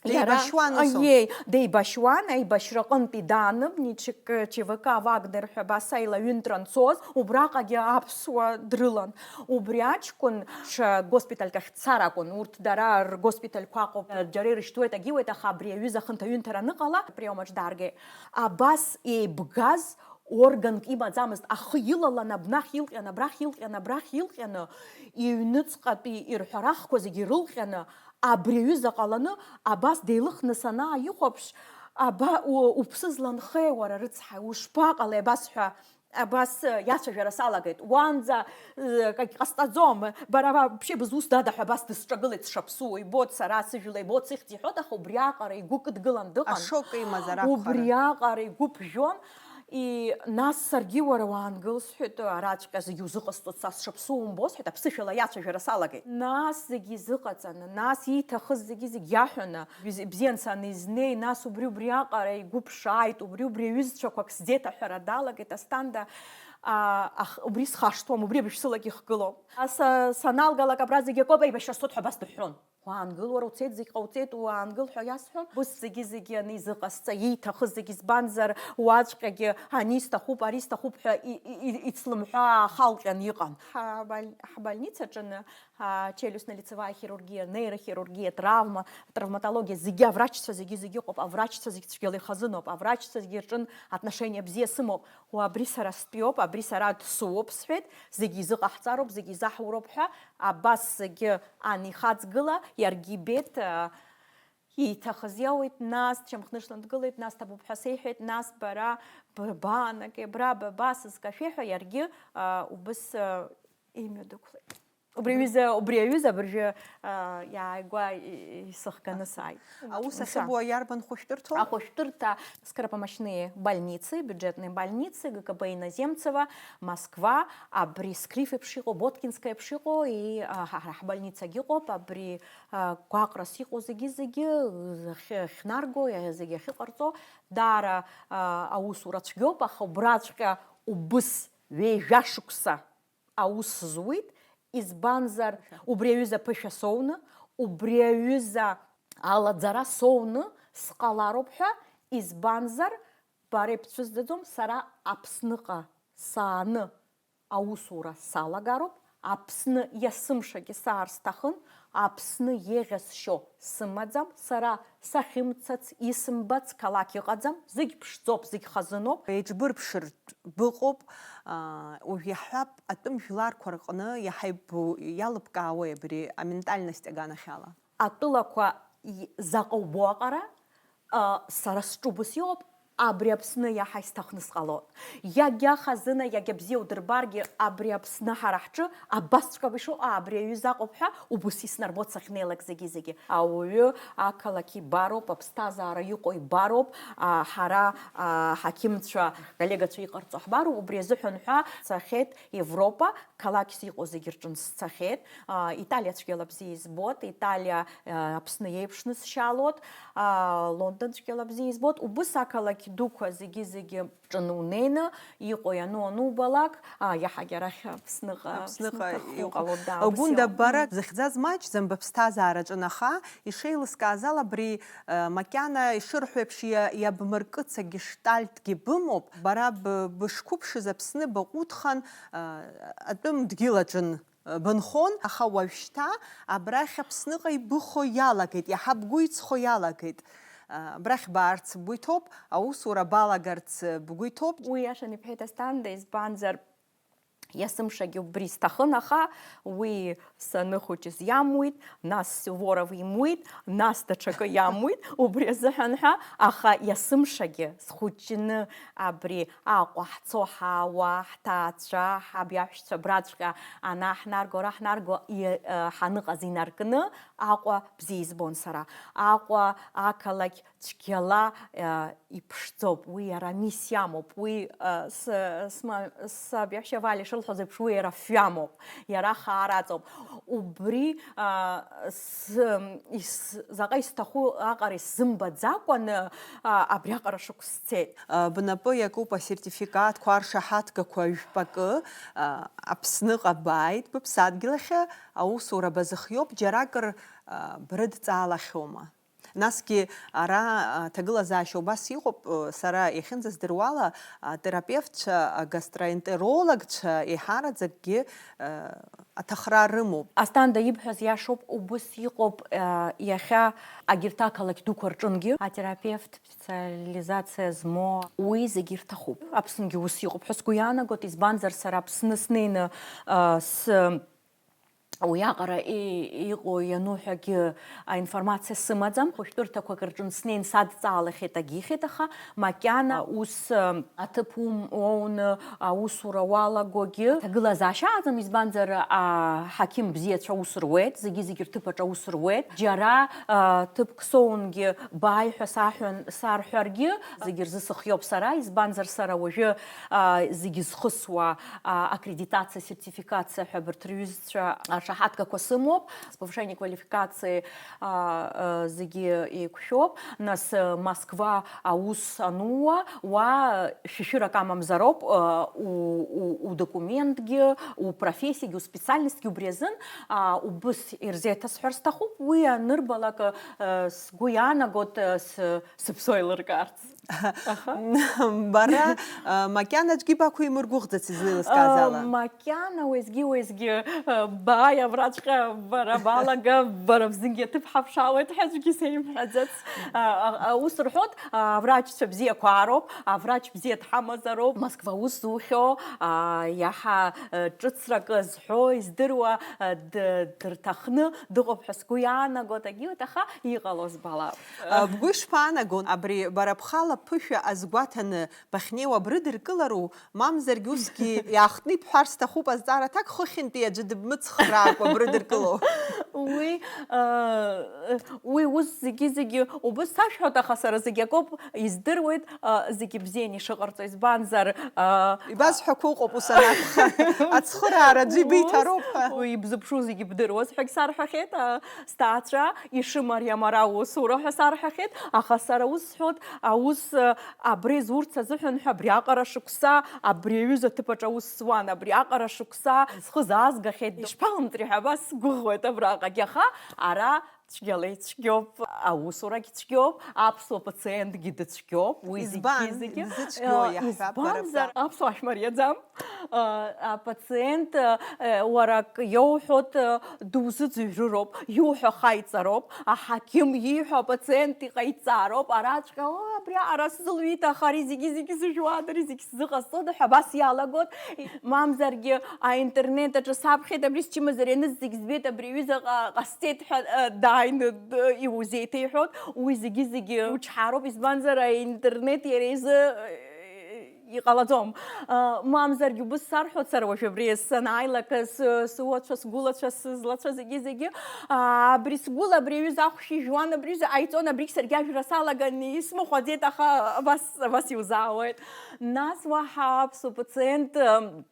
иара Деибашьуан усоуп. Аиеи, деибашьуан, аибашьраҟынтәи даанымнеит, Ч-, Ч В К Вагнер ҳәа абас аилаҩынтра анцоз, убраҟагьы аԥсуа дрылан. Убри аҷкәын ҽа госпитальк ахь дцар акәын, урҭ дара ргоспитальқәа ыҟоуп, џьара ирышьҭуеит, агьиуеит, аха абри аҩыза ахынҭаҩынҭара аныҟала, априомаҿ дааргеит. Абас еибгаз органк имаӡамызт, ахы илалан, абнахь илҟьан, абрахь илҟьан, абрахь илҟьаны, иҩныҵҟатәи ирҳәарахқәа зегьы ирылҟьаны, абри аҩыза ҟаланы, абас деилыхны санааихәаԥш, аба, у-, уԥсы зланхеи, уара, рыцҳа, ушԥаҟалеи абас ҳәа Абас, э, иацәажәара салагеит. Уанӡа, э, акгьы ҟасҵаӡом. Бара вообще бызусҭада ҳәа абас дысҿагылеит, сшаԥсуо ибот, сара сыжәла ибот, сыхьӡ иҳәот, аха убриаҟара игәы кыдгылан дыҟан. Ашок имазар акәхарын. Убриаҟара игәы ԥжәон. И, нас саргьы уара уаангыл, сҳәеит, араҵәҟьа зегьы узыҟасҵоит, са сшаԥсуо умбо, сҳәеит, аԥсышәала иацәажәара салагеит. Нас зегьы изыҟаҵаны, нас ииҭахыз зегьы-зегь иаҳәаны, бз-, бзиан санизнеи, нас убри-убриаҟара игәы ԥшааит, убри-убри аҩызцәақәак сзеиҭаҳәара далагеит Асҭанда, а, ах-, убри схашҭуам, убри абжә сылагьы ихгылоуп. Ас-, саналгалак абра зегьы акоуп, еибашьра сцот ҳәа абас дыҳәҳәон. Уаангыл, уара уцеит, зегь ҟауҵеит, уаангыл ҳәа иасҳәон. Ус зегьы-зегьы анизыҟасҵа, ииҭахыз зегьы, избанзар, уаҵәҟьагьы ани сҭахуп, ари сҭахуп ҳәа и-, и-, и-, ицлымҳәа аахалҟьан иҟан. Ҳабаль-, ҳбольницаҿы челюстно-лицевая хирургиа, нейрохирургиа, травма, травматологиа, зегьы аврачцәа зегьы-зегьы ыҟоуп, аврачцәа зегь цәгьала ихазыноуп, аврачцәа зегьы рҿын отношение бзиа сымоуп. Уа абри сара стәиоуп, абри сара дсуоуп, сҳәеит, зегьы изыҟаҳҵароуп, зегьы изаҳуроуп ҳәа, абас зегьы анихаҵгыла, иаргьы ибеит, а, ииҭахыз иауеит, нас дшьамхнышлан дгылеит, нас ҭабуп ҳәа сеиҳәеит, нас бара б-, баанагеи, бра ба-, басызкашәеи ҳәа иаргьы, а, убыс, а, имҩа дықәлеит. Убри аҩыза, убри аҩыза абыржәы, а, иааигәа и-, исыхганы сааит. Аус ахьыбуа иарбан хәышәтәырҭоу? Ахәышәтәырҭа Скоропомощные больницы, бюджетные больницы, Г К Б Иноземцева, Москва, абри Скриф еиԥш иҟоу, Боткинская еиԥш иҟоу, и, а, ҳа-, ҳара ҳбольницагь ыҟоуп, абри, а, гәаҟрас иҟоу зегьы-зегьы, ахь-, ахьнарго, иа-, зегьы ахьыҟарҵо, даара, а, аусура цәгьоуп, аха убраҵәҟьа убыс ҩажәа шықәса аус зуеит, избанзар, убри аҩыза ԥышәа соуны, убри аҩыза алаӡара соуны сҟалароуп ҳәа, избанзар, бара ибцәызӡаӡом, сара Аԥсныҟа сааны аусура салагароуп, Аԥсны иасымшагьы саар сҭахын, Аԥсны еиӷьасшьо сымаӡам, сара сахьымцац, исымбац қалақь ыҟаӡам, зегь ԥшӡоуп, зегь хазыноуп. Еиҿбырԥшыртә быҟоуп, аа, уажә иаҳҳәап, атәым жәларқәа рҟны иаҳа ибу-, иалыбкаауеи абри аментальность аганахьала? Атәылақәа и-, заҟа убо аҟара, а, сара сҿы убыс иҟоуп, абри Аԥсны иаҳа исҭахны сҟалоит. Иагьа хазына, иагьа бзиа удырбаргьы, абри Аԥсны ҳара ҳҿы абасҵәҟьа ишыҟоу, абри аҩыза акоуп ҳәа убыс иснарбоит сахьнеилак зегьы-зегьы. Ауаҩы ақалақь ибароуп, аԥсҭазаара иҟоу ибароуп, а, ҳара, а, ҳақьымцәа, коллегацәа иҟарҵо ҳбароуп, убри азыҳәан ҳәа сцахьеит Европа, қалақьс иҟоу зегьы рҿы сцахьеит, а, Италиа цәгьала бзиа избоит, Италиа, а, Аԥсны иеиԥшны сшьалоит, а, Лондон цәгьала бзиа избоит, убыс ақалақь дуқәа зегьы-зегьы ҿын унеины, иҟоу иану анубалак, а, иаҳагьы арахь Аԥсныҟа, Аԥсныҟа Аԥсныҟа иҟоу. Иҟалоит, да, убыс Гәында, иҟоуп. Бара зыхьӡаз маҷӡам быԥсҭазаараҿы, аха ишеилыскааз ала абри, э, макьана ишырҳәо еиԥш иа-, иабмыркыц агештальтгьы бымоуп, бара б-, бышқәыԥшыз Аԥсны баҟәыҭхан, э, атәым дгьыл аҿын, э, бынхон, аха уажәшьҭа абрахь Аԥсныҟа ибыхо иалагеит, иаҳа бгәы иҵхо иалагеит. Э, абрахь баарц бгәы иҭоуп, аусура балагарц бгәы иҭоуп. Уи иашан ибҳәеит Асҭанда, избанзар, есымшагьы убри сҭахын, аха уи саныхәыҷыз иамуит, нас Суворов имуит, нас даҽакы иамуит, убри азыҳәан ҳәа, аха есымшагьы схәыҷны абри Аҟәа ҳцо ҳаауа, ҳҭаацәа, ҳабиаҳәшьцәа абраҵәҟьа анаҳнарго, ара ҳнарго, и-, э, ҳаныҟаз инаркны Аҟәа бзиа избон сара. Аҟәа ақалақь цәгьала, э, иԥшӡоуп, уи иара мис иамоуп, уи, э, с-, сма-, сабиаҳәшьа Валиа ишылҳәоз еиԥш, уи иара фҩамоуп, иара хаара аҵоуп. Убри, э, с-, ис-, заҟа исҭаху аҟара исзымбаӡакәаны, э, абриаҟара шықәс сцеит. Э, бнапы иакуп асертификатқәа, аршаҳаҭгақәа жәпакы, э, Аԥсныҟа бааит, быԥсадгьыл ахь аусура базыхиоуп, џьаракыр, э, брыдҵаалахьоума? Насгьы ара аҭагылазаашьа убас иҟоуп, сара иахьынӡаздыруала, атерапевтцәа, агастроэнтерологцәа еиҳараӡакгьы, аҭахра рымоуп. Асҭанда ибҳәаз иашоуп, убыс иҟоуп, иахьа агьырҭ ақалақь дуқәа рҿынгьы атерапевт специализациа змоу. Уи зегьы ирҭахуп. Аԥсынгьы ус иҟоуп ҳәа сгәы иаанагоит, избанзар, сара Аԥсны снеины, с- Уиаҟара и-, иҟоу иану ҳәагьы аинформациа сымаӡам. Хәышәтәырҭақәак рҿы снеин садҵаалахьеит, агьихьеит, аха макьана ус, э, аҭыԥ ум-, уоуны аусура уалагогьы ҭагылазаашьа аӡам, избанзар, аҳақьым бзиацәа аус руеит, зегьы-зегьы рҭыԥ аҿы аус руеит. Џьара, э, ҭыԥк соунгьы бааи ҳәа саҳәан, сарҳәаргьы, зегьы рзы сыхиоуп сара, избанзар, сара уажәы, э, зегьы зхысуа, э, аккредитациа, сертификациа ҳәа абарҭ рҩызцәа ашаҳаҭгақәа сымоуп, с повышением квалификации, а, а, зегьы еиқәшәоуп. Нас, а, Москва аус анууа, уа шәышәырак амамзароуп, а, у, у, удокументгьы, упрофессиагьы, успециальностьгьы убри азын, а, убыс ирзеиҭасҳәар сҭахуп, уи анырбалак, а, сгәы иаанагоит, а, с-, сыԥсуа еилыркаарц. Аха. Бара, а, макьана аӡәгьы бақәимыргәыӷӡац излеилыскааз ала. А, макьана уеизгьы-уеизгьы, а, бааи абраҵәҟьа бара балага, бара бзынгьы аҭыԥ ҳаԥшаауеит ҳәа аӡәгьы сеимҳәаӡац. А, а, а, ус рҳәоит, а, авраҷцәа бзиақәа роуп, авраҷ бзиа дҳамазароуп, Москва ус зухьоу, а, иаҳа, а, ҿыцрак зҳәо, издыруа, а, д-, дырҭахны дыҟоуп ҳәа сгәы иаанагоит, агьиуеит, аха иҟалоз бала. А, бгәы ишԥаанаго, абри бара бхала ԥышәа азгәаҭаны бахьнеиуа брыдыркылару, мамзаргьы усгьы иаахтны ибҳәар сҭахуп азҵаара аҭак, хыхьынтәи аӡәы дыбмыцхраакәа брыдыркыло? Уи, а, уи ус зегьы-зегьы убыс сашәҳәоит, аха сара зегь акоуп, издыруеит, а, зегьы бзианы ишыҟарҵо, избанзар, а, ибазҳәақәо ыҟоуп ус анакәха, ацхыраара аӡәы ибиҭароуп ҳәа. Ус, уи ибзыԥшу зегьы бдыруаз ҳәагь сарҳәахьеит, а, сҭаацәа ишымариам ара усура ҳәа сарҳәахьеит, аха сара ус сҳәоит, аус, а, абри зурц азыҳәан ҳәа абриаҟара шықәса, абри аҩыза аҭыԥ аҿы аус зуан, абриаҟара шықәса схы заазгахьеит, ишԥалымҵри ҳәа абас сгәыӷуеит абраҟагь, аха ара цәгьала ицәгьоуп, аусурагь цәгьоуп, аԥсуа пациентгьы дыцәгьоуп, уи избан зегьы-зегьы, дызыцәгьоу, э, иаҳҳәап, бара избанзар, бза. Аԥсуа ахь мариаӡам. Э, апациент, э, уара ак иоуҳәо, э, дузыӡырҩроуп, иуҳәо хаиҵароуп, аҳақьым ииҳәо апациент иҟаиҵароуп, араҵәҟьа, о, абри аҟара сзылҩит, аха ари зегьы-зегьы сыжәуада, ари зегьы сзыҟасҵода ҳәа абас иалагоит. Мамзаргьы аинтернет аҿы саԥхьеит, абри счымазариа аныз зегь збеит, абри аҩыза ҟа-, ҟасҵеит ҳәа, э, дааины д-, иузеиҭеиҳәоит, уи зегьы-зегьы учҳароуп, избанзар, аинтернет иара изы, э, иҟалаӡом. А, мамзаргьы убыс сарҳәоит сара уажә абри санааилак, сы-, сыуацәа, сгәылацәа, сызлацәа зегьы-зегьы. А, абри сгәыла абри аҩыза ахәшә ижәуан, абри аҩыза ҟаиҵон, абригь саргьы ажәра салаган, исмыхәаӡеит, аха абас, абас иузаауеит. Нас уаҳа аԥсуа пациент, ам,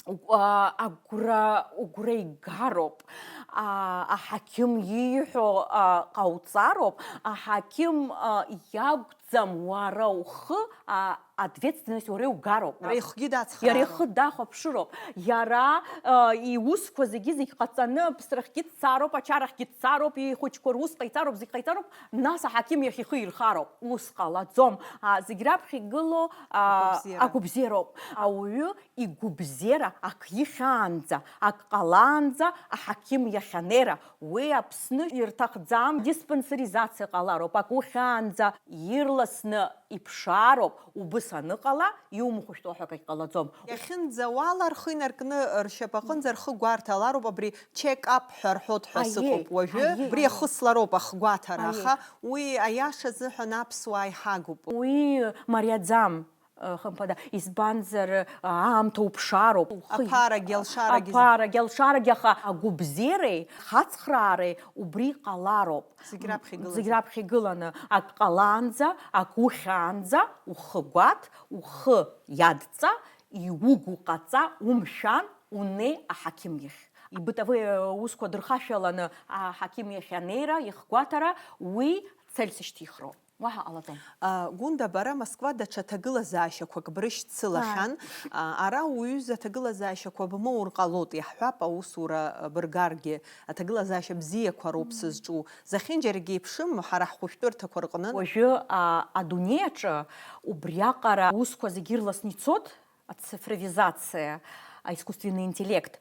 угә-, а, агәра, угәра игароуп. А, аҳақьым ииҳәо, а, ҟауҵароуп, аҳақьым, а, иакәӡам уара ухы, а, ответственность уара иугароуп. Иара ихгьы дацхраароуп. Иара ихы дахәаԥшыроуп. Иара, а, иусқәа зегьы-зегь ҟаҵаны, аԥсрахьгьы дцароуп, ачарахьгьы дцароуп, ихәыҷқәа рус ҟаиҵароуп, зегь ҟаиҵароуп, нас аҳақьым иахь ихы ирхароуп. Ус ҟалаӡом. А, зегь раԥхьа игылоу, а, агәыбзиара. Агәыбзиароуп. Ауаҩы игәыбзиара ак ихьаанӡа, ак ҟалаанӡа аҳақьым иахь анеира, уи Аԥсны ирҭахӡам, диспансеризациа ҟалароуп, ак ухьаанӡа ирласны иԥшаароуп, убыс аныҟала, иумыхәышәтәуа ҳәа акагь ҟалаӡом. Иахьынӡауала рхы инаркны ршьапаҟынӡа рхы гәарҭалароуп, абри check-up ҳәа рҳәоит ҳәа сыҟоуп уажәы, аиеи, убри ахыслароуп ахгәаҭара, аха уи аиаша азыҳәан аԥсуаа иҳагуп. Уи мариаӡам. Хымԥада, избанзар, аамҭа уԥшаароуп, ухы, аԥарагьы алшарагьы, аԥарагьы алшарагьы, аха агәыбзиареи, хацхраареи убри ҟалароуп. Зегь раԥхьа игыланы. Зегь раԥхьа игыланы, ак ҟалаанӡа, ак ухьаанӡа, ухы гәаҭ, ухы иадҵа, иугу ҟаҵа, умшәан, унеи аҳақьым иахь. Ибытовые усқәа дырхашәаланы аҳақьым иахь анеира, ихгәаҭара, уи цельс ишьҭихроуп. Уаҳа ҟалаӡом. А, Гәында, бара Москва даҽа ҭагылазаашьақәак брышьцылахьан. Ааи. А, ара уҩыза ҭагылазаашьақәа бмоур ҟалоит, иаҳҳәап, аусура, а, быргаргьы, аҭагылазаашьа бзиақәа роуп сызҿу. Зехьынџьаргьы еиԥшым, ҳара ҳхәышәтәырҭақәа рҟны. Уажәы, а, адунеи аҿы убриаҟара аусқәа зегьы ирласны ицоит, ацифровизациа, аискусственный интеллект.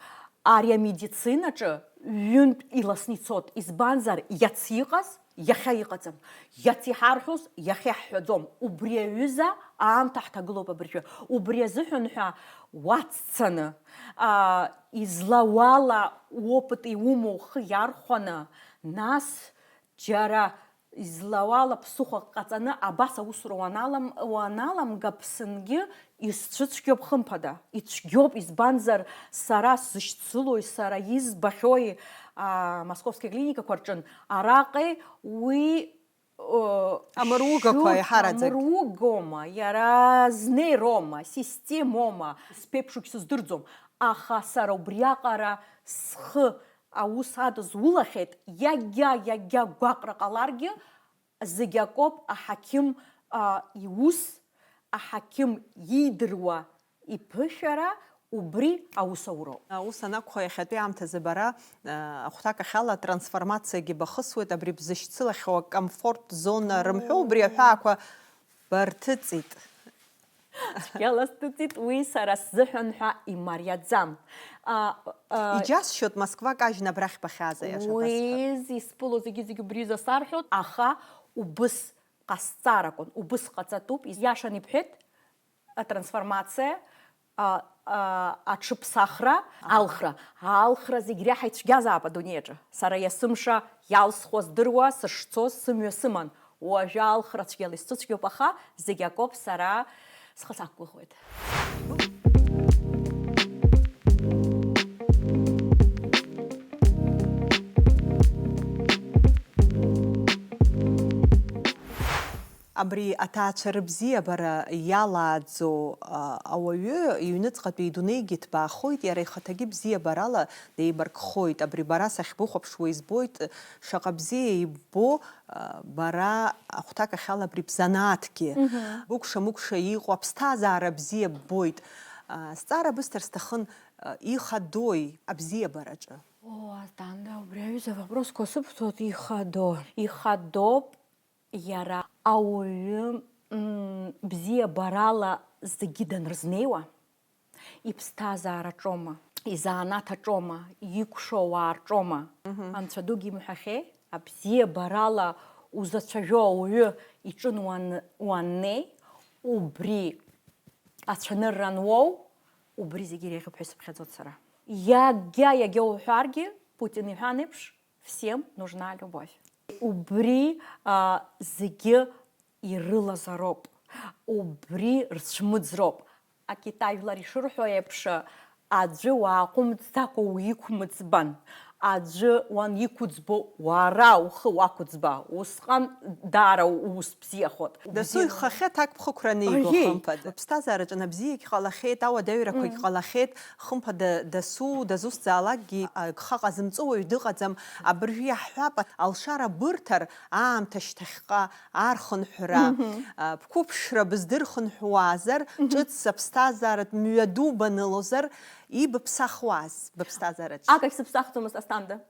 Ари амедицинаҿы ҩынтә иласны ицоит, избанзар, иац иҟаз, иахьа иҟаӡам, иац иҳарҳәоз, иахьа иаҳҳәаӡом. Убри аҩыза аамҭа ҳҭагылоуп абыржәы. Убри азыҳәан ҳәа уаццаны, аа, излауала уопыт иумоу ухы иархәаны, нас џьара излауала ԥсыхәак ҟаҵаны абас аусура уаналам-, уаналамга, Аԥсынгьы исцәыцәгьоуп, хымԥада, ицәгьоуп, избанзар, сара сзышьцылои, сара избахьои, а, московски аклиникақәа рҿын, араҟеи уи, о, Амыругақәа шьоук еиҳараӡак. Амыругома, иара знеирома, системома, сԥеиԥшугь сыздырӡом, аха сара убриаҟара схы аус адызулахьеит, иагьа, иагьа гәаҟра ҟаларгьы, зегь акоуп аҳақьым, а, иус, аҳақьым иидыруа иԥышәара, убри аус ауроуп. Ус анакәха, иахьатәи аамҭазы бара, а, ахәҭак ахьала атрансформациагьы бахысуеит, абри бзышьцылахьоу акомфорт зона рымҳәо, убри аҳәаақәа барҭыҵит. Цәгьала сҭыҵит, уи сара сзыҳәан ҳәа имариаӡам. А, а, Иџьасшьоит Москва кажьны абрахь бахьааз, аиаша басҳәап. Уи исԥыло зегьы-зегьы убри изасарҳәоит, аха убыс ҟасҵар акәын, убыс ҟаҵатәуп, ииашаны ибҳәеит, атрансформациа, а, а, аҽыԥсахра, алхра, алхра зегь реиҳа ицәгьазаап адунеиаҿы. Сара есымша иалсхуа здыруа, сышцоз сымҩа сыман. Уажәы алхра цәгьала исцәыцәгьоуп, аха зегь акоуп, сара схы сақәгәыӷуеит. Абри аҭаацәа рыбзиабара иалааӡо, а, ауаҩы иҩныҵҟатәи идунеигьы ҭбаахоит, иара ихаҭагьы бзиабарала деимаркхоит. Абри бара сахьбыхәаԥшуа избоит, шаҟа бзиа иббо, а, бара ахәҭак ахьала абри бзанааҭгьы. Мгм. Быкәша-мыкәша иҟоу аԥсҭазаара бзиа ббоит. А, зҵаара бысҭар сҭахын, а, ихадои абзиабараҿы? О, Асҭанда, убри аҩыза вопросқәа сыбҭоит, ихадо. Ихадоуп. Иара ауаҩы, м, бзиабарала зегьы данрызнеиуа, иԥсҭазаараҿоума, изанааҭ аҿоума, икәшо ауаа рҿоума? Мгм. Анцәа дугьы имҳәахьеи, абзиабарала узацәажәо ауаҩы иҿын уан-, уаннеи, убри ацәанырра ануоу, убри зегьы иреиӷьуп ҳәа исыԥхьаӡоит сара. Иагьа, иагьа уҳәаргьы, Путин иҳәан еиԥш, Всем нужна любовь. Убри, а, зегьы ирылазароуп, убри рцәмыӡроуп. Акитай жәлар ишырҳәо еиԥш, аӡәы уааҟәымҵӡакәа уиқәмыӡбан, аӡәы уаниқәыӡбо уара ухы уақәыӡба, усҟан даара уус бзиахоит. Дасу ихахьы аҭак бхықәраны иго, Аиеи! Хымԥада. Аԥсҭазаараҿы абзиагь ҟалахьеит, ауадаҩрақәагь Мм. ҟалахьеит, хымԥада дасу дазусҭзаалакгьы агха ҟазымҵо уаҩ дыҟаӡам. Абыржәы иаҳҳәап, алшара бырҭар, аамҭа шьҭахьҟа архынҳәра, Мгм. а, бқәыԥшра быздырхынҳәуазар, Мгм. ҿыц аԥсҭазааратә мҩаду банылозар, ибыԥсахуаз быԥсҭазаараҿы? Акагь сыԥсахӡомызт, Асҭанда.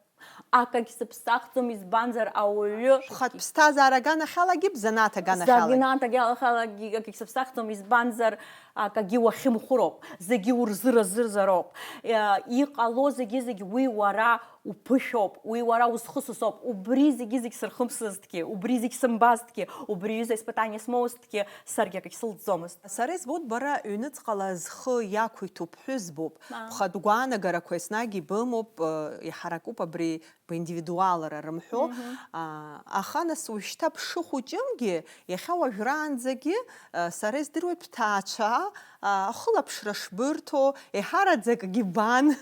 Акагь сыԥсахӡом, избанзар ауаҩы Хатә ԥсҭазаара аганахьалагьы, бзанааҭ аганахьалагьы. Занааҭ аганахьалагьы акагь сыԥсахӡом, избанзар акагьы уахьымхәыроуп, зегьы урзыразырзароуп. Е, иҟало зегьы-зегь уи уара уԥышәоуп, уи уара узхысысоуп, убри зегьы-зегь сырхымсызҭгьы, убри зегь сымбазҭгьы, убри аҩыза испытание смоузҭгьы, саргьы акагь сылҵӡомызт. Сара избоит, бара ҩныҵҟала зхы иақәиҭу ԥҳәызбоуп. Аа. Бхатә гәаанагарақәа еснагь ибымоуп, э, иҳаракуп абри баиндивидуалра рымҳәо. Мгм. А, аха нас уажәшьҭа бшыхәыҷымгьы, иахьа уажәраанӡагьы, а, сара издыруеит бҭаацәа, а, ахылаԥшра шбырҭо, еиҳараӡакгьы бан,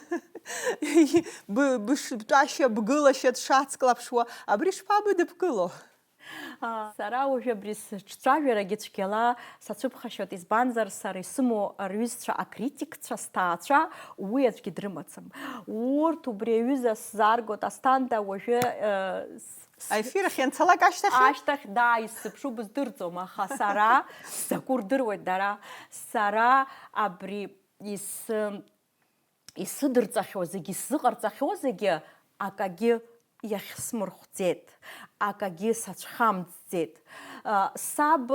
бы-, быш-, бтәашьа, бгылашьа дшацклаԥшуа, абри шԥабыдыбкыло? Сара уажәы абри сыҿцәажәарагьы цәгьала сацәыԥхашьоит, избанзар, сара исымоу рҩызцәа акритикцәа, сҭаацәа, уи аӡәгьы дрымаӡам. Урҭ убри аҩыза сзааргоит, Асҭанда, уажәы, э, с-, Аефир ахь ианцалак ашьҭахь? Ашьҭахь, да, исзыԥшу быздырӡом, аха сара сзакәу рдыруеит дара. Сара абри ис-, исыдырҵахьоу зегьы, исзыҟарҵахьоу зегьы акагьы иахьсмырхәӡеит, акагьы сацәхамҵӡеит. Саб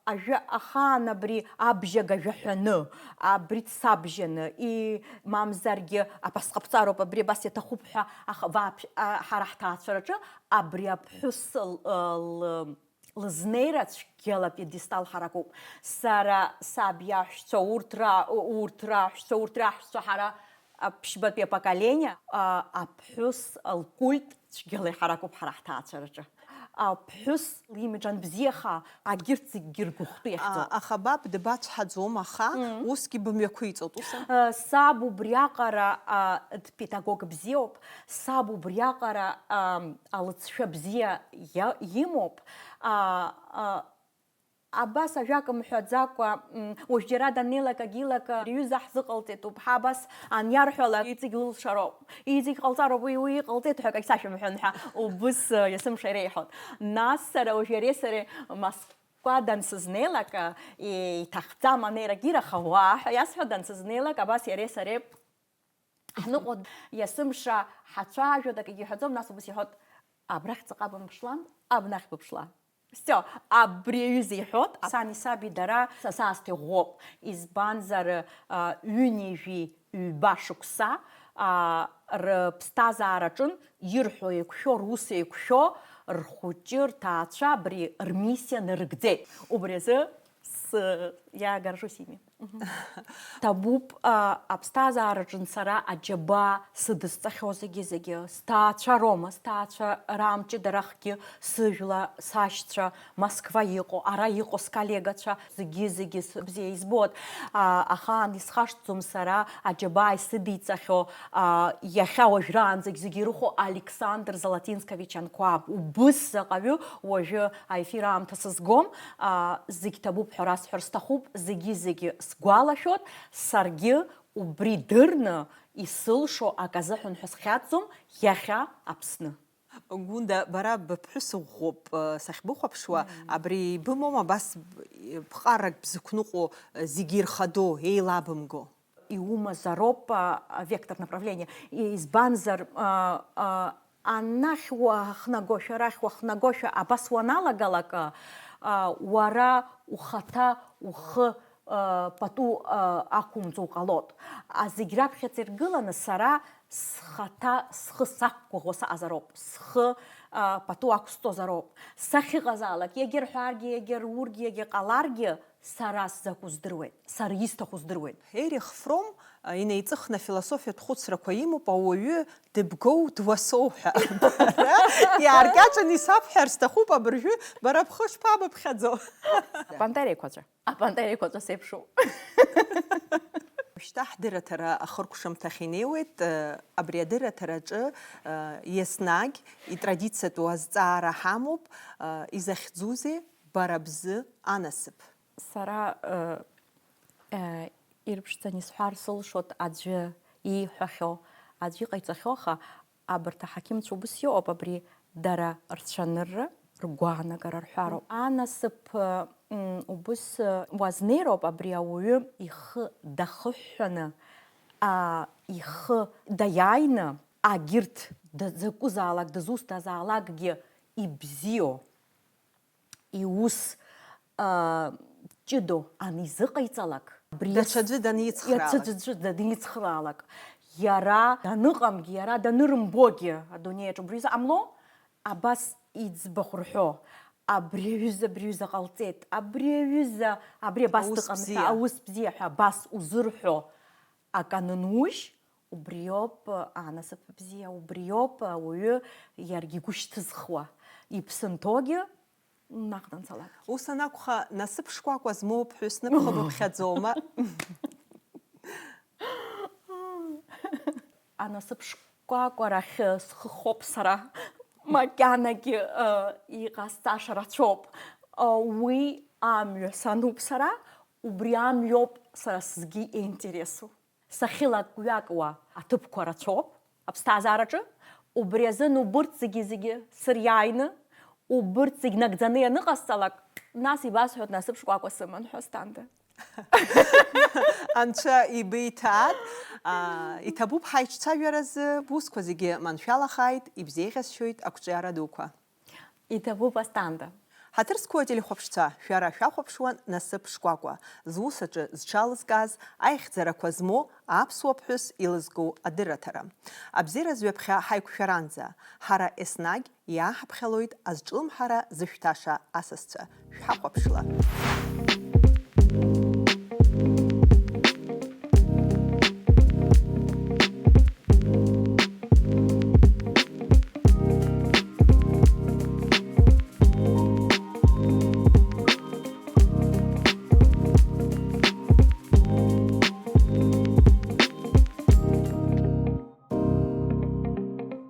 ажәа ахаан абри абжьага жәаҳәаны, абри дсабжьаны, и, мамзаргьы абас ҟабҵароуп, абри абас иаҭахуп ҳәа, аха вообще, ҳара ҳҭаацәараҿы абри аԥҳәыс лызнеира цәгьала пиедестал ҳаракуп. Сара саб иаҳәшьцәа урҭ ра-, урҭ раҳәшьцәа, урҭ раҳәшьцәа ҳара аԥшьбатәи апоколение, аԥҳәыс лкульт цәгьала иҳаракуп ҳара ҳҭаацәараҿы. Аԥҳәыс лимиџь анбзиаха, агьырҭ зегьгьы ргәыхәтәы иахьӡоуп. Аха баб дбацәҳаӡом, аха усгьы бымҩақәиҵоит, ус? Саб убриаҟара дпедагог бзиоуп, саб убриаҟара алыҵшәа бзиа имоуп. Абас ажәак мҳәаӡакәа, уажә џьара даннеилак агьилак, иҩыза ҳзыҟалҵеит уԥҳа, абас аниарҳәалак, иҵегь лылшароуп, иҵегь ҟалҵароуп, уи, уи иҟалҵеит ҳәа акагь сашәымҳәан ҳәа убыс есымша иреиҳәон. Нас сара уажә иареи сареи Москва дансызнеилак, иҭахӡам анеирагьы, аха уаа ҳәа иасҳәо дансызнеилак, абас иареи сареи Ҳныҟәо есымша ҳацәажәоит, акгьы иҳәаӡом, нас убас иҳәоит, абрахь ҵаҟа бымԥшла, абнахь быԥшла. Всё, абри аҩыза иҳәоит, сани саби дара са саасҭа иӷәӷәоуп, избанзар, а, ҩынҩажәи ҩба шықәса, а, рыԥсҭазаараҿын ирҳәо еиқәшәо, рус еиқәшәо, рхәыҷы, рҭаацәа абри рмиссиа нарыгӡеит. Убри азы С-, я горжусь ими. Ҭабуп, а, аԥсҭазаараҿы сара аџьабаа сыдысҵахьоу зегьы-зегьы, сҭаацәа роума, сҭаацәа раамҷыдарахгьы сыжәла, сашьцәа, Москва иҟоу, ара иҟоу сколлегацәа, зегьы-зегьы с-, бзиа избоит. А, ахаан исхашҭӡом сара аџьабаа исыдиҵахьоу, а, иахьа уажәраанӡагь зегьы ирыхәо Александр Золотинскович Анқәаб. Убыс заҟаҩы уажәы аефир аамҭа сызгом, а, зегь ҭабуп ҳәа расҳәар сҭахуп, зегьы-зегьы сгәалашәоит, саргьы убри дырны исылшо акы азыҳәан ҳәа схьаҵӡом, иахьа Аԥсны. Гәында, бара быԥҳәыс ӷәӷәоуп, э, сахьбыхәаԥшуа, абри ибымоума абас б-, ԥҟарак бзықәныҟәо, э, зегьы ирхадоу, еилабымго? Иумазароуп, а, а, вектор направление. И-, избанзар, а, а, анахь уахнагошәа, арахь уахнагошәа, абас уаналагалак, а, уара ухаҭа ухы, а, пату, а, ақәумҵо уҟалоит. А, зегь раԥхьаӡа иргыланы сара схаҭа схы сақәгәыӷуа саҟазароуп, схы, а, пату ақәсҵозароуп. Сахьыҟазаалак, иагьа рҳәаргьы, иагьа рургьы, иагьа ҟаларгьы, Сара сзакәу здыруеит, сара исҭаху здыруеит. Эрих Фром, а, инеиҵыхны афилософиатә хәыцрақәа имоуп, ауаҩы дыбгоу, дуасоу ҳәа. Бара иааркьаҿны исабҳәар сҭахуп абыржәы, бара бхы шԥабыԥхьаӡо? Апантера еиқәаҵәа. Апантера еиқәаҵәа сеиԥшуп. Шьҭа ҳдырраҭара ахыркәшамҭахь инеиуеит, э, абри адырраҭараҿы, э, еснагь итрадициатәу азҵаара ҳамоуп, э, изахьӡузеи бара бзы анасыԥ? Сара, э, э, ирԥшӡаны исҳәар сылшоит аӡәы ииҳәахьоу, аӡәы иҟаиҵахьоу, аха абарҭ аҳақьымцәа убыс иҟоуп, абри дара рцәанырра, ргәаанагара рҳәароуп. Анасыԥ, м, убыс, э, уазнеироуп абри ауаҩы ихы дахыҳәҳәаны, а, ихы даиааины, агьырҭ д-, закәызаалак, дызусҭазаалакгьы ибзиоу. Иус, а, ҷыдоу анизыҟаиҵалак, абри даҽаӡәы даницхраалак. Даҽаӡәы даницхраалак, иара даныҟамгьы, иара данырымбогьы адунеи аҿы убри изы ҟамло, абас иӡбахә рҳәо, абри аҩыза, абри аҩыза ҟалҵеит, абри аҩыза, абри абас дыҟан ҳәа, аус бзиа ҳәа абас узырҳәо акы анынужь, убриоуп анасыԥ бзиа, убриоуп ауаҩы иаргьы игәы шьҭызхуа, иԥсы нҭогьы, Наҟ данцалак. Ус анакәха, насыԥ шкәакәа змоу ԥҳәыс ныбхабыԥхьаӡома? Анасыԥ шкәакәа рахь схы хоуп сара. Макьанагьы, э, иҟасҵаша рацәоуп. Э, уи амҩа сануп сара, убри амҩоуп сара сзгьы иинтересу. Сахьылак-ҩакуа аҭыԥқәа рацәоуп аԥсҭазаараҿы, убри азын убырҭ зегьы-зегьы сыриааины, убырҭ зегь нагӡаны ианыҟасҵалак, нас ибасҳәоит насыԥ шкәакәа сыман ҳәа, Асҭанда. Анцәа ибеиҭааит, аа, иҭабуп ҳаиҿцәажәаразы, бусқәа зегьы маншәалахааит, ибзеиӷьасшьоит ақәҿиара дуқәа. Иҭабуп, Асҭанда. Ҳаҭыр зқәу ателехәаԥшцәа, шәара шәахәаԥшуан Насыԥ Шкәакәа, зус аҿы зҽалызкааз, аихьӡарақәа змоу аԥсуа ԥҳәыс илызку адырраҭара. Абзиаразҩаԥхьа ҳаиқәшәаранӡа, ҳара еснагь иааҳаԥхьалоит азҿлымҳара зышәҭаша асасцәа. Шәҳахәаԥшла!